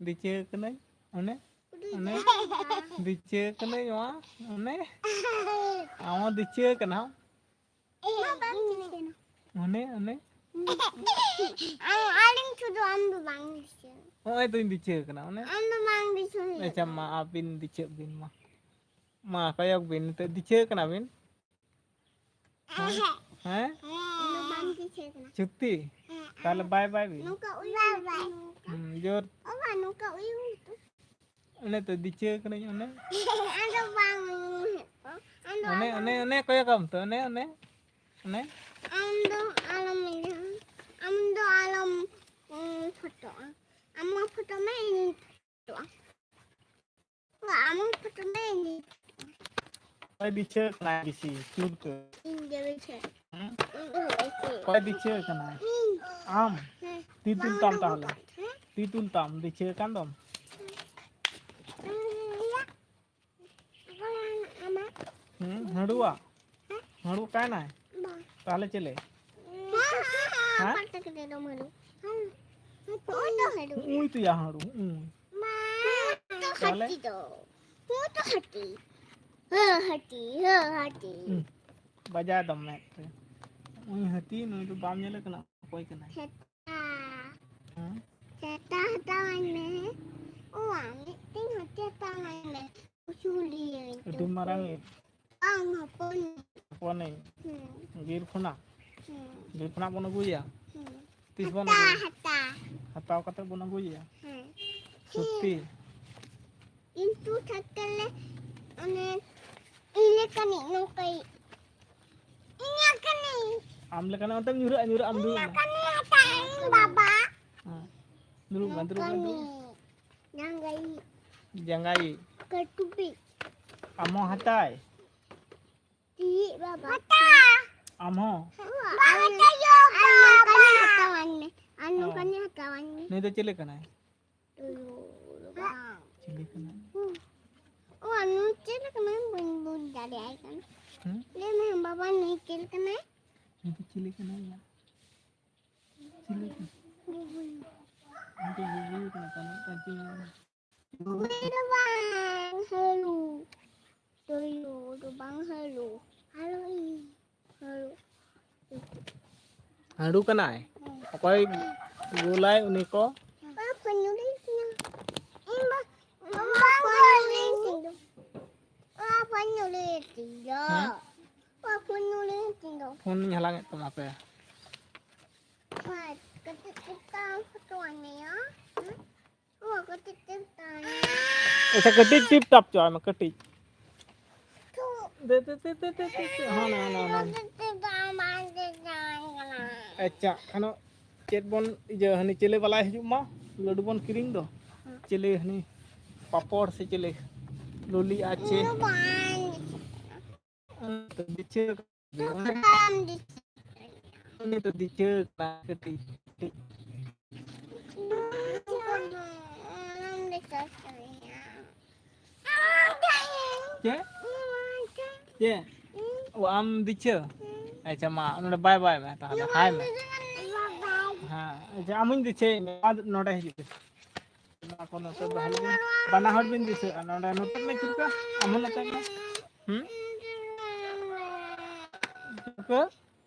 ᱫᱤᱥᱟᱹ ᱠᱟᱹᱱᱟᱹᱧ, ᱚᱱᱮ, ᱩᱰᱩᱠ ᱚᱱᱮ, ᱪᱟᱞᱟᱜ ᱠᱟᱱᱟ᱾ ᱫᱤᱥᱟᱹ ᱠᱟᱹᱱᱟᱹᱧ ᱢᱟ, ᱚᱱᱮ᱾ ᱟᱢ ᱦᱚᱸ ᱫᱤᱥᱟᱹ ᱠᱟᱱᱟᱢ᱾ ᱮ, ᱵᱟᱢ ᱫᱤᱥᱟᱹᱜ ᱠᱟᱱᱟ᱾ ᱚᱱᱮ, ᱚᱱᱮ᱾ ᱟᱢ, ᱟᱹᱞᱤᱧ ᱥᱩᱫᱷᱩ, ᱟᱢ ᱫᱚ ᱵᱟᱝ ᱫᱤᱥᱟᱹ᱾ ᱦᱚᱸᱜᱼᱚᱭ ᱛᱚᱧ ᱫᱤᱥᱟᱹ ᱠᱟᱱᱟ, ᱚᱱᱮ᱾ ᱟᱢ ᱫᱚ ᱵᱟᱝ ᱫᱤᱥᱟᱹ ᱦᱩᱭᱩᱜ ᱟᱪᱪᱷᱟ, ᱠᱟᱱᱟ᱾ ᱢᱟ, ᱟᱹᱵᱤᱱ ᱫᱤᱥᱟᱹᱜ ᱵᱤᱱ ᱢᱟ᱾ ᱢᱟ ᱠᱚᱭᱚᱠ ᱵᱤᱱ, ᱱᱤᱛᱚᱜ ᱫᱤᱪᱷᱟᱹ ᱠᱟᱱᱟ ᱵᱤᱱ? ᱦᱮᱸ? ᱦᱮᱸ? ᱤᱧ ᱫᱚ ᱵᱟᱝ ᱫᱤᱥᱟᱹ ᱠᱟᱱᱟ᱾ ᱥᱚᱛᱛᱤ? ᱦᱮᱸ᱾ ᱛᱟᱦᱞᱮ ᱵᱟᱭ ᱵᱟᱭ ᱵᱤᱱ᱾ ᱱᱚᱝᱠᱟ ᱩᱭᱩᱝ ᱵᱟᱭ ᱵᱟᱭ᱾ ᱦᱩᱸ, ᱡᱳᱨ᱾ ᱚ ᱵᱟ, ᱱᱚᱝᱠᱟ ᱩᱭᱩᱝ ᱛᱚ᱾ ᱚᱱᱮ ᱛᱚ ᱫᱤᱪᱷᱟᱹ ᱠᱟᱹᱱᱟᱹᱧ ᱚᱱᱮ᱾ ᱟᱫᱚ ᱵᱟᱝ ᱩᱭᱩᱝ ᱦᱩᱭᱩᱜᱼᱟ᱾ ᱟᱫᱚ ᱚᱱᱮ, ᱟᱞᱚᱢ ᱚᱱᱮ, ᱚᱱᱮ ᱠᱚᱭᱚᱜᱟᱢ ᱛᱚ, ᱚᱱᱮ, ᱚᱱᱮ, ᱚᱱᱮ᱾ ᱟᱢ ᱫᱚ ᱟᱞᱚᱢ ᱤᱭᱟᱹ, ᱟᱢ ᱫᱚ ᱟᱞᱚᱢ, ᱩᱸ, ᱯᱷᱳᱴᱳᱜᱼᱟ᱾ ᱟᱢ ᱢᱟ ᱯᱷᱳᱴᱳ ᱢᱮ, ᱤᱧ ᱯᱷᱳᱴᱳᱜᱼᱟ᱾ ᱟᱢ ᱯᱷᱳᱴᱳ ᱢᱮ, ᱤᱧ ᱚᱠᱚᱭ ᱵᱤᱪᱷᱟᱹ ᱠᱟᱱᱟᱭ ᱵᱮᱥᱤ? ᱪᱩᱨ ᱠᱚ᱾ ᱤᱧ ᱜᱮ ᱵᱤᱪᱷᱟᱹ᱾ ᱦᱮᱸ? ᱤᱧ ᱜᱮ ᱵᱤᱪᱷᱟᱹ᱾ ᱚᱠᱚᱭ ᱵᱤᱪᱷᱟᱹ ᱠᱟᱱᱟᱭ? ᱤᱧ᱾ ᱟᱢ? ᱦᱮᱸ᱾ ᱛᱤ ᱛᱩᱞ ᱵᱟᱝ ᱛᱟᱢ ᱫᱚ ᱛᱟᱦᱞᱮ᱾ ᱵᱟᱝ᱾ ᱦᱮᱸ? ᱛᱤ ᱛᱩᱞ ᱛᱟᱢ, ᱵᱤᱪᱷᱟᱹ ᱠᱟᱱ ᱫᱚᱢ᱾ ᱦᱮᱸ᱾ ᱚᱠᱚᱭ ᱟᱢᱟᱜ? ᱦᱩᱸ, ᱦᱟᱺᱰᱩᱣᱟ? ᱦᱮᱸ? ᱦᱟᱺᱰᱩ ᱚᱠᱟᱭᱱᱟᱭ? ᱵᱟᱝ᱾ ᱛᱟᱦᱞᱮ ᱪᱮᱞᱮ? ᱦᱮᱸ, ᱦᱮᱸ, ᱦᱮᱸ, ᱦᱮᱸ? ᱯᱟᱴᱟ ᱠᱟᱛᱮ ᱫᱚ ᱦᱟᱺᱰᱩ᱾ ᱦᱮᱸ᱾ ᱦᱮᱸ, ᱛᱚ ᱦᱟᱺᱰᱩ᱾ ᱩᱭ ᱛᱚᱭᱟ ᱦᱟᱺᱰᱩ, ᱩᱭ᱾ ᱢᱟ, ᱛᱚ ᱛᱟᱦᱞᱮ? ᱦᱟᱹᱛᱤ ᱫᱚ᱾ ᱦᱮᱸ, ᱛᱚ ᱦᱟᱹᱛᱤ᱾ ᱦᱮᱸ, ᱦᱟᱹᱛᱤ, ᱦᱮᱸ, ᱦᱟᱹᱛᱤ᱾ ᱦᱩᱸ, ᱵᱟᱡᱟᱣ ᱫᱚᱢ ᱢᱮᱫ ᱨᱮ᱾ ᱩᱭ ᱦᱟᱹᱛᱤ, ᱱᱩᱭ ᱫᱚ ᱵᱟᱢ ᱧᱮᱞᱮ ᱠᱟᱱᱟ? ᱚᱠᱚᱭ ᱠᱟᱱᱟᱭ? ᱥᱮᱛᱟ᱾ ᱦᱮᱸ? ᱥᱮᱛᱟ ᱦᱟᱛᱟᱣᱟᱹᱧ ᱢᱮ᱾ ᱚ, ᱟᱢ ᱢᱤᱫᱴᱮᱱ ᱦᱟᱹᱛᱤ ᱦᱟᱛᱟᱣᱟᱹᱧ ᱢᱮ᱾ ᱩᱥᱩᱞᱤᱭᱟᱹᱧ ᱟᱹᱰᱤ ᱛᱚ᱾ ᱢᱟᱨᱟᱝ ᱤᱡ᱾ ᱵᱟᱝ, ᱦᱚᱯᱚᱱ᱾ ᱦᱚᱯᱚᱱᱤᱡ᱾ ᱦᱩᱸ᱾ ᱵᱤᱨ ᱠᱷᱚᱱᱟᱜ? ᱦᱩᱸ᱾ ᱵᱤᱨ ᱠᱷᱚᱱᱟᱜ ᱵᱚᱱ ᱟᱹᱜᱩᱭᱮᱭᱟ? ᱦᱩᱸ᱾ ᱛᱤᱥ ᱵᱚᱱ ᱦᱟᱛᱟ, ᱟᱹᱜᱩᱭᱮᱭᱟ? ᱦᱟᱛᱟ᱾ ᱦᱟᱛᱟᱣ ᱠᱟᱛᱮ ᱵᱚᱱ ᱟᱹᱜᱩᱭᱮᱭᱟ? ᱦᱮᱸ᱾ ᱥᱚᱛᱛᱤ? ᱠᱤᱱᱛᱩ ᱴᱷᱟᱹᱠᱟᱹᱨ ᱞᱮ, ᱚᱱᱮ, ᱤᱧ ᱞᱮᱠᱟᱱᱤᱡ ᱱᱚᱝᱠᱟᱭ, ᱤᱧ ᱞᱮᱠᱟᱱᱤᱡ᱾ ᱟᱢ ᱞᱮᱠᱟᱱᱤᱡ ᱚᱱᱛᱮᱢ ᱧᱩᱨᱦᱟᱹᱜᱼᱟ, ᱧᱩᱨᱦᱟᱹᱜ ᱟᱢ, ᱤᱧ ᱫᱩᱲᱩᱵ ᱢᱮ᱾ ᱞᱮᱠᱟᱱᱤᱡ ᱦᱟᱛᱟᱣᱟᱹᱧ ᱵᱟᱵᱟ᱾ ᱦᱮᱸ᱾ ᱫᱩᱲᱩᱵ ᱢᱮ, ᱫᱩᱲᱩᱵ ᱢᱮ, ᱫᱩᱲᱩᱵ ᱢᱮ᱾ ᱱᱚᱝᱠᱟᱱᱤᱡ᱾ ᱡᱟᱸᱜᱟᱭᱤᱡ᱾ ᱡᱟᱸᱜᱟᱭᱤᱡ᱾ ᱠᱟᱹᱴᱩᱵᱤᱡ᱾ ᱟᱢ ᱦᱚᱸ ᱦᱟᱛᱟᱭ᱾ ᱪᱮᱫ ᱵᱟᱵᱟ? ᱦᱟᱛᱟ᱾ ᱟᱢ ᱦᱚᱸ? ᱵᱟᱵᱟ᱾ ᱟᱨ ᱱᱚᱝᱠᱟᱱᱤᱡ ᱦᱟᱛᱟᱣᱟᱹᱧ ᱢᱮ᱾ ᱟᱨ ᱦᱮᱸ᱾ ᱱᱚᱝᱠᱟᱱᱤᱡ ᱦᱟᱛᱟᱣᱟᱹᱧ ᱢᱮ᱾ ᱱᱩᱭ ᱫᱚ ᱪᱤᱞᱤ ᱠᱟᱱᱟᱭ? ᱛᱩᱭᱩ ᱫᱚ ᱵᱟᱝ᱾ ᱪᱤᱞᱤ ᱠᱟᱱᱟᱭ? ᱦᱩᱸ᱾ ᱚ, ᱱᱩᱭ ᱪᱮᱫ ᱞᱮᱠᱟᱱᱟᱭ? ᱵᱟᱹᱧ ᱵᱩᱡᱽ ᱫᱟᱲᱮᱭᱟᱭ ᱠᱟᱱᱟ᱾ ᱦᱩᱸ? ᱞᱟᱹᱭ ᱢᱮ, ᱵᱟᱵᱟ, ᱱᱩᱭ ᱪᱮᱫ ᱞᱮᱠᱟᱱᱟᱭ? ᱱᱩᱭ ᱫᱚ ᱪᱤᱞᱤ ᱠᱟᱱᱟᱭ ᱭᱟ? ᱪᱤᱞᱤ ᱠᱟᱱᱟᱭ? ᱜᱩᱜᱩᱭ᱾ ᱩᱱᱤ ᱫᱚ ᱜᱩᱜᱩᱭ ᱠᱟᱱᱟ, ᱛᱟᱦᱞᱮ ᱢᱤᱫᱴᱟᱝ ᱪᱮᱫ ᱞᱮᱠᱟᱱᱟᱭ? ᱜᱩᱜᱩᱭ ᱫᱚ ᱵᱟᱝ, ᱦᱟᱹᱲᱩ᱾ ᱛᱩᱭᱩ ᱫᱚ ᱵᱟᱝ, ᱦᱟᱹᱲᱩ᱾ ᱦᱟᱹᱲᱩ ᱤᱧ᱾ ᱦᱟᱹᱲᱩ᱾ ᱦᱟᱹᱲᱩ ᱠᱟᱱᱟᱭ? ᱦᱮᱸ᱾ ᱚᱠᱚᱭ ᱜᱳᱞᱟᱭ ᱩᱱᱤ ᱠᱚ? ᱵᱟᱝ, ᱯᱟᱹᱧᱪᱩᱨᱤ ᱠᱟᱱᱟ᱾ ᱤᱧ ᱵᱟ-, ᱵᱟᱝ, ᱯᱟᱹᱧᱪᱩᱨᱤ ᱠᱟᱱᱟ᱾ ᱧᱩᱞᱮ ᱛᱤᱧ ᱫᱚ᱾ ᱦᱮᱸ? ᱚᱠᱟ ᱠᱷᱚᱱ ᱧᱩᱞᱮ ᱛᱤᱧ ᱫᱚ? ᱯᱷᱳᱱ ᱤᱧ ᱦᱟᱞᱟᱝ ᱮᱫ ᱛᱟᱢᱟ ᱯᱮ᱾ ᱦᱳᱭ, ᱠᱟᱹᱴᱤᱡ ᱠᱟᱹᱴᱤᱡ ᱛᱟᱢ ᱯᱷᱳᱴᱳ ᱟᱱᱮᱭᱟ᱾ ᱦᱮᱸ? ᱚ, ᱠᱟᱹᱴᱤᱡ ᱠᱟᱹᱴᱤᱡ ᱛᱟᱢ᱾ ᱟᱪᱪᱷᱟ, ᱠᱟᱹᱴᱤᱡ ᱴᱤᱯ ᱴᱟᱯ ᱪᱚ ᱟᱭ ᱢᱮ, ᱠᱟᱹᱴᱤᱡ᱾ ᱛᱷᱩ᱾ ᱫᱮ, ᱫᱮ, ᱫᱮ᱾ ᱦᱟᱱᱟ, ᱦᱟᱱᱟ, ᱦᱟᱱᱟ᱾ ᱠᱟᱹᱴᱤᱡ ᱠᱟᱹᱴᱤᱡ ᱛᱟᱢ, ᱵᱟᱝ ᱫᱮ ᱡᱟᱝ ᱠᱟᱱᱟ᱾ ᱟᱪᱪᱷᱟ, ᱠᱷᱟᱱᱚ ᱪᱮᱫ ᱵᱚᱱ ᱤᱭᱟᱹ, ᱦᱟᱹᱱᱤ ᱪᱮᱞᱮ ᱵᱟᱞᱟᱭ ᱦᱤᱡᱩᱜ ᱢᱟ, ᱞᱟᱹᱰᱩ ᱵᱚᱱ ᱠᱤᱨᱤᱧ ᱫᱚ᱾ ᱦᱮᱸ᱾ ᱪᱮᱞᱮ ᱦᱟᱹᱱᱤ ᱯᱟᱯᱚᱲ ᱥᱮ ᱪᱮᱞᱮ? ᱞᱚᱞᱤ ᱟᱨ ᱪᱮᱫ? ᱤᱧ ᱫᱚ ᱵᱟᱹᱧ ᱫᱤᱥᱟᱹᱭᱟ᱾ ᱩᱱᱤ ᱫᱚ ᱫᱤᱥᱟᱹ ᱠᱟᱱᱟ᱾ ᱩᱱᱤ ᱫᱚ ᱫᱤᱥᱟᱹ ᱠᱟᱱᱟ ᱠᱟᱹᱴᱤᱡ, ᱠᱟᱹᱴᱤᱡ᱾ ᱪᱮᱫ? ᱪᱮᱫ? ᱚ, ᱟᱢ ᱫᱤᱥᱟᱹ? ᱟᱪᱪᱷᱟ, ᱢᱟ, ᱱᱚᱰᱮ ᱵᱟᱭ ᱵᱟᱭ ᱢᱮ, ᱛᱟᱦᱚᱞᱮ ᱦᱟᱭ ᱢᱮ᱾ ᱦᱮᱸ, ᱟᱪᱪᱷᱟ, ᱟᱢ ᱦᱚᱧ ᱫᱤᱥᱟᱹᱭᱮᱫ ᱢᱮᱭᱟ, ᱢᱟ, ᱱᱚᱰᱮ ᱦᱤᱡᱩᱜ ᱯᱮ᱾ ᱱᱚᱣᱟ ᱠᱚ ᱱᱚᱛᱮ ᱫᱚᱦᱚ ᱞᱮᱜᱮ᱾ ᱵᱟᱱᱟ ᱦᱚᱲ ᱵᱤᱱ ᱫᱤᱥᱟᱹᱜᱼᱟ᱾ ᱱᱚᱰᱮ ᱱᱚᱛᱮ ᱢᱮ ᱪᱩᱨᱠᱟ, ᱟᱢ ᱦᱚᱸ ᱱᱚᱛᱮ ᱢᱮ᱾ ᱦᱩᱸ? ᱪᱩᱨᱠᱟ?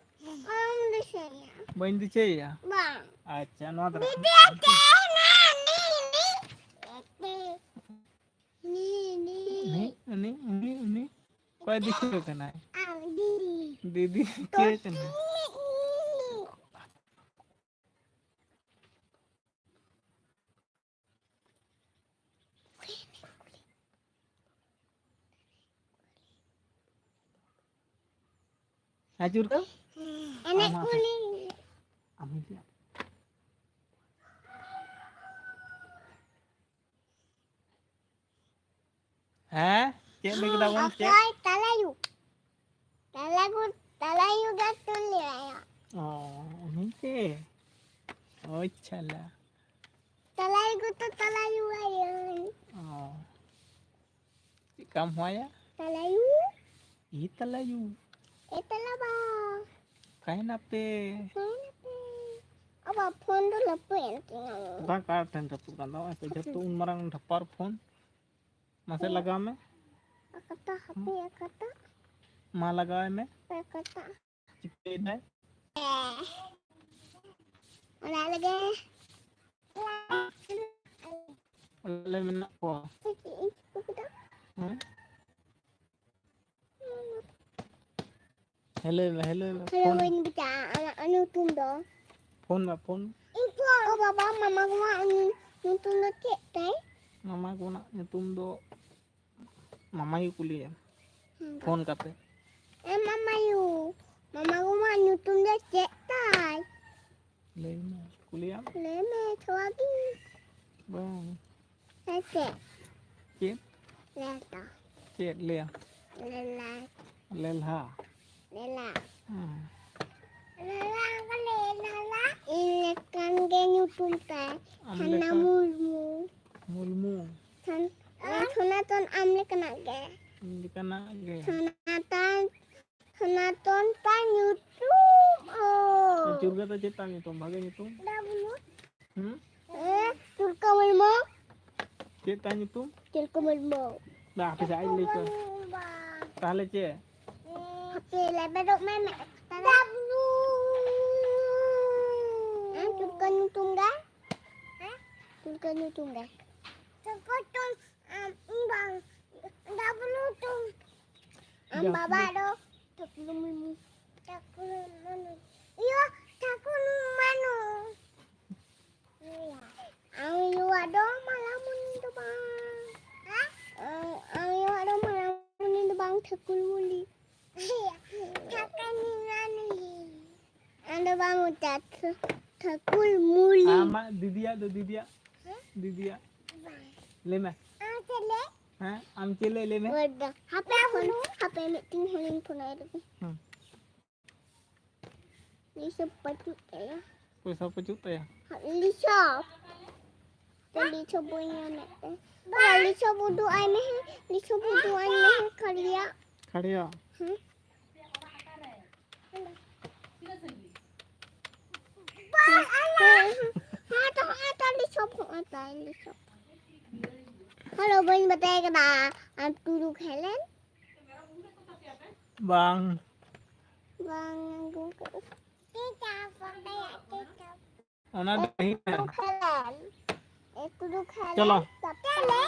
ᱵᱟᱹᱧ ᱫᱤᱥᱟᱹᱭᱮᱭᱟ᱾ ᱵᱟᱹᱧ ᱫᱤᱥᱟᱹᱭᱮᱭᱟ? ᱵᱟᱝ᱾ ᱟᱪᱪᱷᱟ, ᱱᱚᱣᱟ ᱫᱚ ᱫᱤᱫᱤ ᱟᱛᱮ ᱱᱟ, ᱱᱤ, ᱱᱤ᱾ ᱱᱤ, ᱱᱤ᱾ ᱩᱱᱤ, ᱩᱱᱤ, ᱩᱱᱤ, ᱩᱱᱤ᱾ ᱚᱠᱚᱭ ᱫᱤᱥᱟᱹ ᱠᱟᱱᱟᱭ? ᱟᱢ ᱫᱤᱫᱤ᱾ ᱫᱤᱫᱤ ᱫᱤᱥᱟᱹ ᱠᱟᱱᱟᱭ᱾ ᱦᱮᱸ, ᱡᱳᱨ ᱠᱚ᱾ ᱮᱱᱮᱡ ᱟᱢ ᱦᱚᱸ ᱠᱩᱞᱤ᱾ ᱟᱢ ᱦᱚᱸ᱾ ᱦᱮᱸ? ᱪᱮᱫ ᱞᱟᱹᱭ ᱠᱮᱫᱟ ᱵᱚᱱ? ᱪᱮᱫ? ᱚᱠᱚᱭ ᱛᱟᱞᱟᱭᱩ? ᱛᱟᱞᱟᱜᱩ-, ᱛᱟᱞᱟᱭᱩ ᱜᱮ ᱛᱩᱞ ᱞᱮᱭᱟ᱾ ᱚ, ᱩᱱᱤ ᱜᱮ? ᱳ, ᱪᱷᱟᱞᱟ᱾ ᱛᱟᱞᱟᱭᱩ ᱜᱮ ᱛᱚ ᱛᱟᱞᱟᱭᱩ ᱟᱭᱟᱹᱧ᱾ ᱚ᱾ ᱪᱮᱫ ᱠᱟᱢ ᱦᱚᱦᱚᱭᱟ? ᱛᱟᱞᱟᱭᱩ᱾ ᱤ ᱛᱟᱞᱟᱭᱩ᱾ ᱮ ᱛᱟᱞᱟ ᱵᱟ᱾ ᱚᱠᱟᱭᱮᱱᱟᱯᱮ? ᱚᱠᱟᱭᱮᱱᱟᱯᱮ? ᱟᱵᱟ, ᱯᱷᱳᱱ ᱫᱚ ᱨᱟᱹᱯᱩᱫ ᱮᱱ ᱛᱤᱧᱟ᱾ ᱵᱟᱝ, ᱚᱠᱟ ᱴᱷᱮᱱ ᱨᱟᱹᱯᱩᱫ ᱠᱟᱱ ᱛᱟᱢᱟ? ᱡᱚᱛᱚ ᱩᱱ ᱢᱟᱨᱟᱝ ᱰᱷᱟᱯᱟᱨ ᱯᱷᱳᱱ᱾ ᱢᱟᱥᱮ ᱞᱟᱜᱟᱣ ᱢᱮ᱾ ᱚᱠᱟᱴᱟᱜ ᱦᱟᱯᱮ, ᱚᱠᱟᱴᱟᱜ? ᱢᱟ ᱞᱟᱜᱟᱣ ᱟᱭ ᱢᱮ᱾ ᱚᱠᱟᱴᱟᱜ? ᱪᱤᱠᱟᱹᱭᱮᱫᱟᱭ? ᱚᱲᱟᱜ ᱨᱮᱜᱮ᱾ ᱚᱲᱟᱜ ᱨᱮ ᱢᱮᱱᱟᱜ ᱠᱚᱣᱟ᱾ ᱪᱮᱫ ᱤᱧ ᱪᱤᱠᱟᱹ ᱠᱮᱫᱟ? ᱦᱮᱸ? ᱦᱮᱞᱳ ᱢᱮ, ᱦᱮᱞᱳ ᱢᱮ᱾ ᱦᱮᱞᱳ ᱯᱷᱳᱱ, ᱵᱟᱹᱧ ᱵᱩᱡᱟ, ᱟᱢᱟᱜ ᱧᱩᱛᱩᱢ ᱫᱚ? ᱯᱷᱳᱱ ᱢᱮ, ᱯᱷᱳᱱ᱾ ᱤᱧ ᱯᱷᱳᱱ᱾ ᱳ ᱵᱟᱵᱟ, ᱢᱟᱢᱟ ᱜᱚᱣᱟᱜ ᱧᱩ-, ᱧᱩᱛᱩᱢ ᱫᱚ ᱪᱮᱫ ᱛᱟᱭ? ᱢᱟᱢᱟ ᱜᱚᱣᱟᱜ ᱧᱩᱛᱩᱢ ᱫᱚ ᱢᱟᱢᱟᱭᱩ ᱠᱩᱞᱤᱭᱮᱢ᱾ ᱦᱮᱸ᱾ ᱯᱷᱳᱱ ᱠᱟᱛᱮ᱾ ᱮ ᱢᱟᱢᱟᱭᱩ, ᱢᱟᱢᱟ ᱜᱚᱣᱟᱜ ᱧᱩᱛᱩᱢ ᱫᱚ ᱪᱮᱫ ᱛᱟᱭ? ᱞᱟᱹᱭ ᱢᱮ, ᱠᱩᱞᱤᱭᱟᱢ᱾ ᱞᱟᱹᱭ ᱢᱮ, ᱛᱷᱚᱲᱟ ᱜᱮ᱾ ᱵᱟᱝ᱾ ᱦᱮᱸ, ᱪᱮᱫ? ᱪᱮᱫ? ᱞᱮᱞᱦᱟ᱾ ᱪᱮᱫ ᱞᱟᱹᱭᱟ? ᱞᱮᱞᱦᱟ᱾ ᱞᱮᱞᱦᱟ᱾ ᱞᱮᱞᱦᱟ᱾ ᱦᱮᱸ᱾ ᱞᱮᱞᱦᱟ ᱵᱚᱞᱮ ᱞᱮᱞᱦᱟ᱾ ᱤᱧ ᱞᱮᱠᱟᱱ ᱜᱮ ᱧᱩᱛᱩᱢ ᱛᱟᱭ᱾ ᱟᱢ ᱥᱟᱱᱟ ᱞᱮᱠᱟ? ᱢᱩᱨᱢᱩ᱾ ᱢᱩᱨᱢᱩ᱾ ᱥᱟᱱ-, ᱥᱚᱱᱟᱛᱚᱱ ᱟᱢ ᱞᱮᱠᱟᱱᱟᱜ ᱜᱮ᱾ ᱤᱧ ᱞᱮᱠᱟᱱᱟᱜ ᱜᱮ᱾ ᱥᱚᱱᱟᱛᱚᱱ ᱥᱚᱱᱟᱛᱚᱱ ᱛᱟᱭ ᱧᱩᱛᱩᱢ ᱳ᱾ ᱪᱩᱨᱜᱟᱹ ᱫᱚ ᱪᱮᱫ ᱛᱟᱭ ᱧᱩᱛᱩᱢ? ᱵᱷᱟᱜᱮ ᱧᱩᱛᱩᱢ? ᱰᱟᱵᱞᱩ᱾ ᱦᱩᱸ? ᱮ, ᱪᱩᱨᱠᱟᱹ ᱢᱩᱨᱢᱩ᱾ ᱪᱮᱫ ᱛᱟᱭ ᱧᱩᱛᱩᱢ? ᱪᱩᱨᱠᱟᱹ ᱢᱩᱨᱢᱩ᱾ ᱵᱟ, ᱦᱟᱯᱮ ᱥᱮ, ᱟᱡ ᱞᱟᱹᱭ ᱠᱚ᱾ ᱪᱩᱨᱠᱟᱹ ᱢᱩᱨᱢᱩ᱾ ᱛᱟᱦᱞᱮ ᱪᱮᱫ? ᱦᱟᱯᱮ, ᱞᱮᱵᱮᱫᱚᱜ ᱢᱮ, ᱢᱮ᱾ ᱰᱟᱵᱞᱩ᱾ ᱮ, ᱪᱩᱨᱠᱟᱹ ᱧᱩᱛᱩᱢ ᱜᱮ᱾ ᱦᱮᱸ? ᱪᱩᱨᱠᱟᱹ ᱧᱩᱛᱩᱢ ᱜᱮ᱾ ᱪᱩᱨᱠᱟᱹ ᱧᱩᱛᱩᱢ᱾ ᱟᱢ, ᱤᱧ ᱵᱟᱝ, ᱰᱟᱵᱞᱩ ᱴᱩ᱾ ᱟᱢ ᱰᱟᱵᱞᱩ᱾ ᱵᱟᱵᱟ ᱫᱚ ᱴᱟᱠᱞᱩ ᱢᱟᱱᱩ᱾ ᱴᱟᱠᱞᱩ ᱢᱟᱱᱩ᱾ ᱤᱭᱟᱹ, ᱴᱟᱠᱞᱩ ᱢᱟᱱᱩ᱾ ᱟᱢ ᱭᱩᱣᱟ ᱫᱚ ᱢᱟᱞᱟᱢᱩᱱᱤ ᱫᱚ ᱵᱟᱝ᱾ ᱦᱮᱸ? ᱟᱢ, ᱟᱢ ᱭᱩᱣᱟ ᱫᱚ ᱢᱟᱞᱟᱢᱩᱱᱤ ᱫᱚ ᱵᱟᱝ, ᱴᱷᱟᱹᱠᱩᱨ ᱢᱩᱞᱤ᱾ ᱴᱷᱟᱹᱠᱩᱨ ᱢᱩᱞᱤ᱾ ᱟᱢ ᱫᱚ ᱵᱟᱢ ᱢᱮᱛᱟ, ᱴᱷᱟᱹᱠᱩᱨ ᱢᱩᱞᱤ᱾ ᱟᱢᱟᱜ ᱫᱤᱫᱤᱭᱟᱜ ᱫᱚ, ᱫᱤᱫᱤᱭᱟᱜ? ᱦᱮᱸ? ᱫᱤᱫᱤᱭᱟᱜ? ᱵᱟᱝ᱾ ᱞᱟᱹᱭ ᱢᱮ᱾ ᱟᱢ ᱪᱮᱫ ᱞᱟᱹᱭ? ᱦᱮᱸ, ᱟᱢ ᱪᱮᱫ ᱞᱟᱹᱭ, ᱞᱟᱹᱭ ᱢᱮ᱾ ᱦᱟᱯᱮ ᱯᱷᱳᱱ, ᱦᱟᱯᱮ ᱢᱤᱫᱴᱮᱱ ᱦᱚᱲᱤᱧ ᱯᱷᱳᱱᱟᱭ ᱞᱮᱜᱮ᱾ ᱦᱮᱸ᱾ ᱞᱤᱥᱟᱹ ᱯᱟᱹᱪᱩᱜ ᱛᱟᱭᱟ᱾ ᱯᱚᱭᱥᱟ ᱯᱟᱹᱪᱩᱜ ᱛᱟᱭᱟ? ᱞᱤᱥᱟᱹ᱾ ᱛᱚ ᱞᱤᱥᱟᱹ ᱵᱟᱹᱧ ᱧᱟᱢᱮᱫ ᱛᱟᱭᱟ᱾ ᱵᱟ, ᱞᱤᱥᱟᱹ ᱩᱫᱩᱜ ᱟᱭ ᱢᱮ, ᱞᱤᱥᱟᱹ ᱩᱫᱩᱜ ᱟᱭ ᱢᱮ, ᱠᱷᱟᱲᱤᱭᱟ᱾ ᱠᱷᱟᱲᱤᱭᱟ? ᱦᱮᱸ᱾ ᱦᱮᱸ, ᱦᱮᱸ, ᱦᱮᱸ, ᱛᱚ, ᱦᱮᱸ, ᱛᱚ, ᱞᱤᱥᱟᱹ, ᱦᱮᱸ, ᱛᱚ, ᱞᱤᱥᱟᱹ᱾ ᱦᱮᱞᱳ, ᱵᱟᱹᱧ ᱵᱟᱰᱟᱭ ᱠᱟᱫᱟ᱾ ᱟᱢ ᱛᱩᱲᱩᱠ ᱦᱮᱞᱮᱱ? ᱵᱟᱝ᱾ ᱵᱟᱝ ᱟᱹᱜᱩ ᱠᱟᱜᱼᱟ᱾ ᱚᱱᱟ ᱫᱚ ᱦᱮᱸ᱾ ᱛᱩᱲᱩᱠ ᱦᱮᱞᱮᱱ᱾ ᱮ, ᱛᱩᱲᱩᱠ ᱦᱮᱞᱮᱱ᱾ ᱪᱚᱞᱚ᱾ ᱛᱟᱯᱚᱨᱮ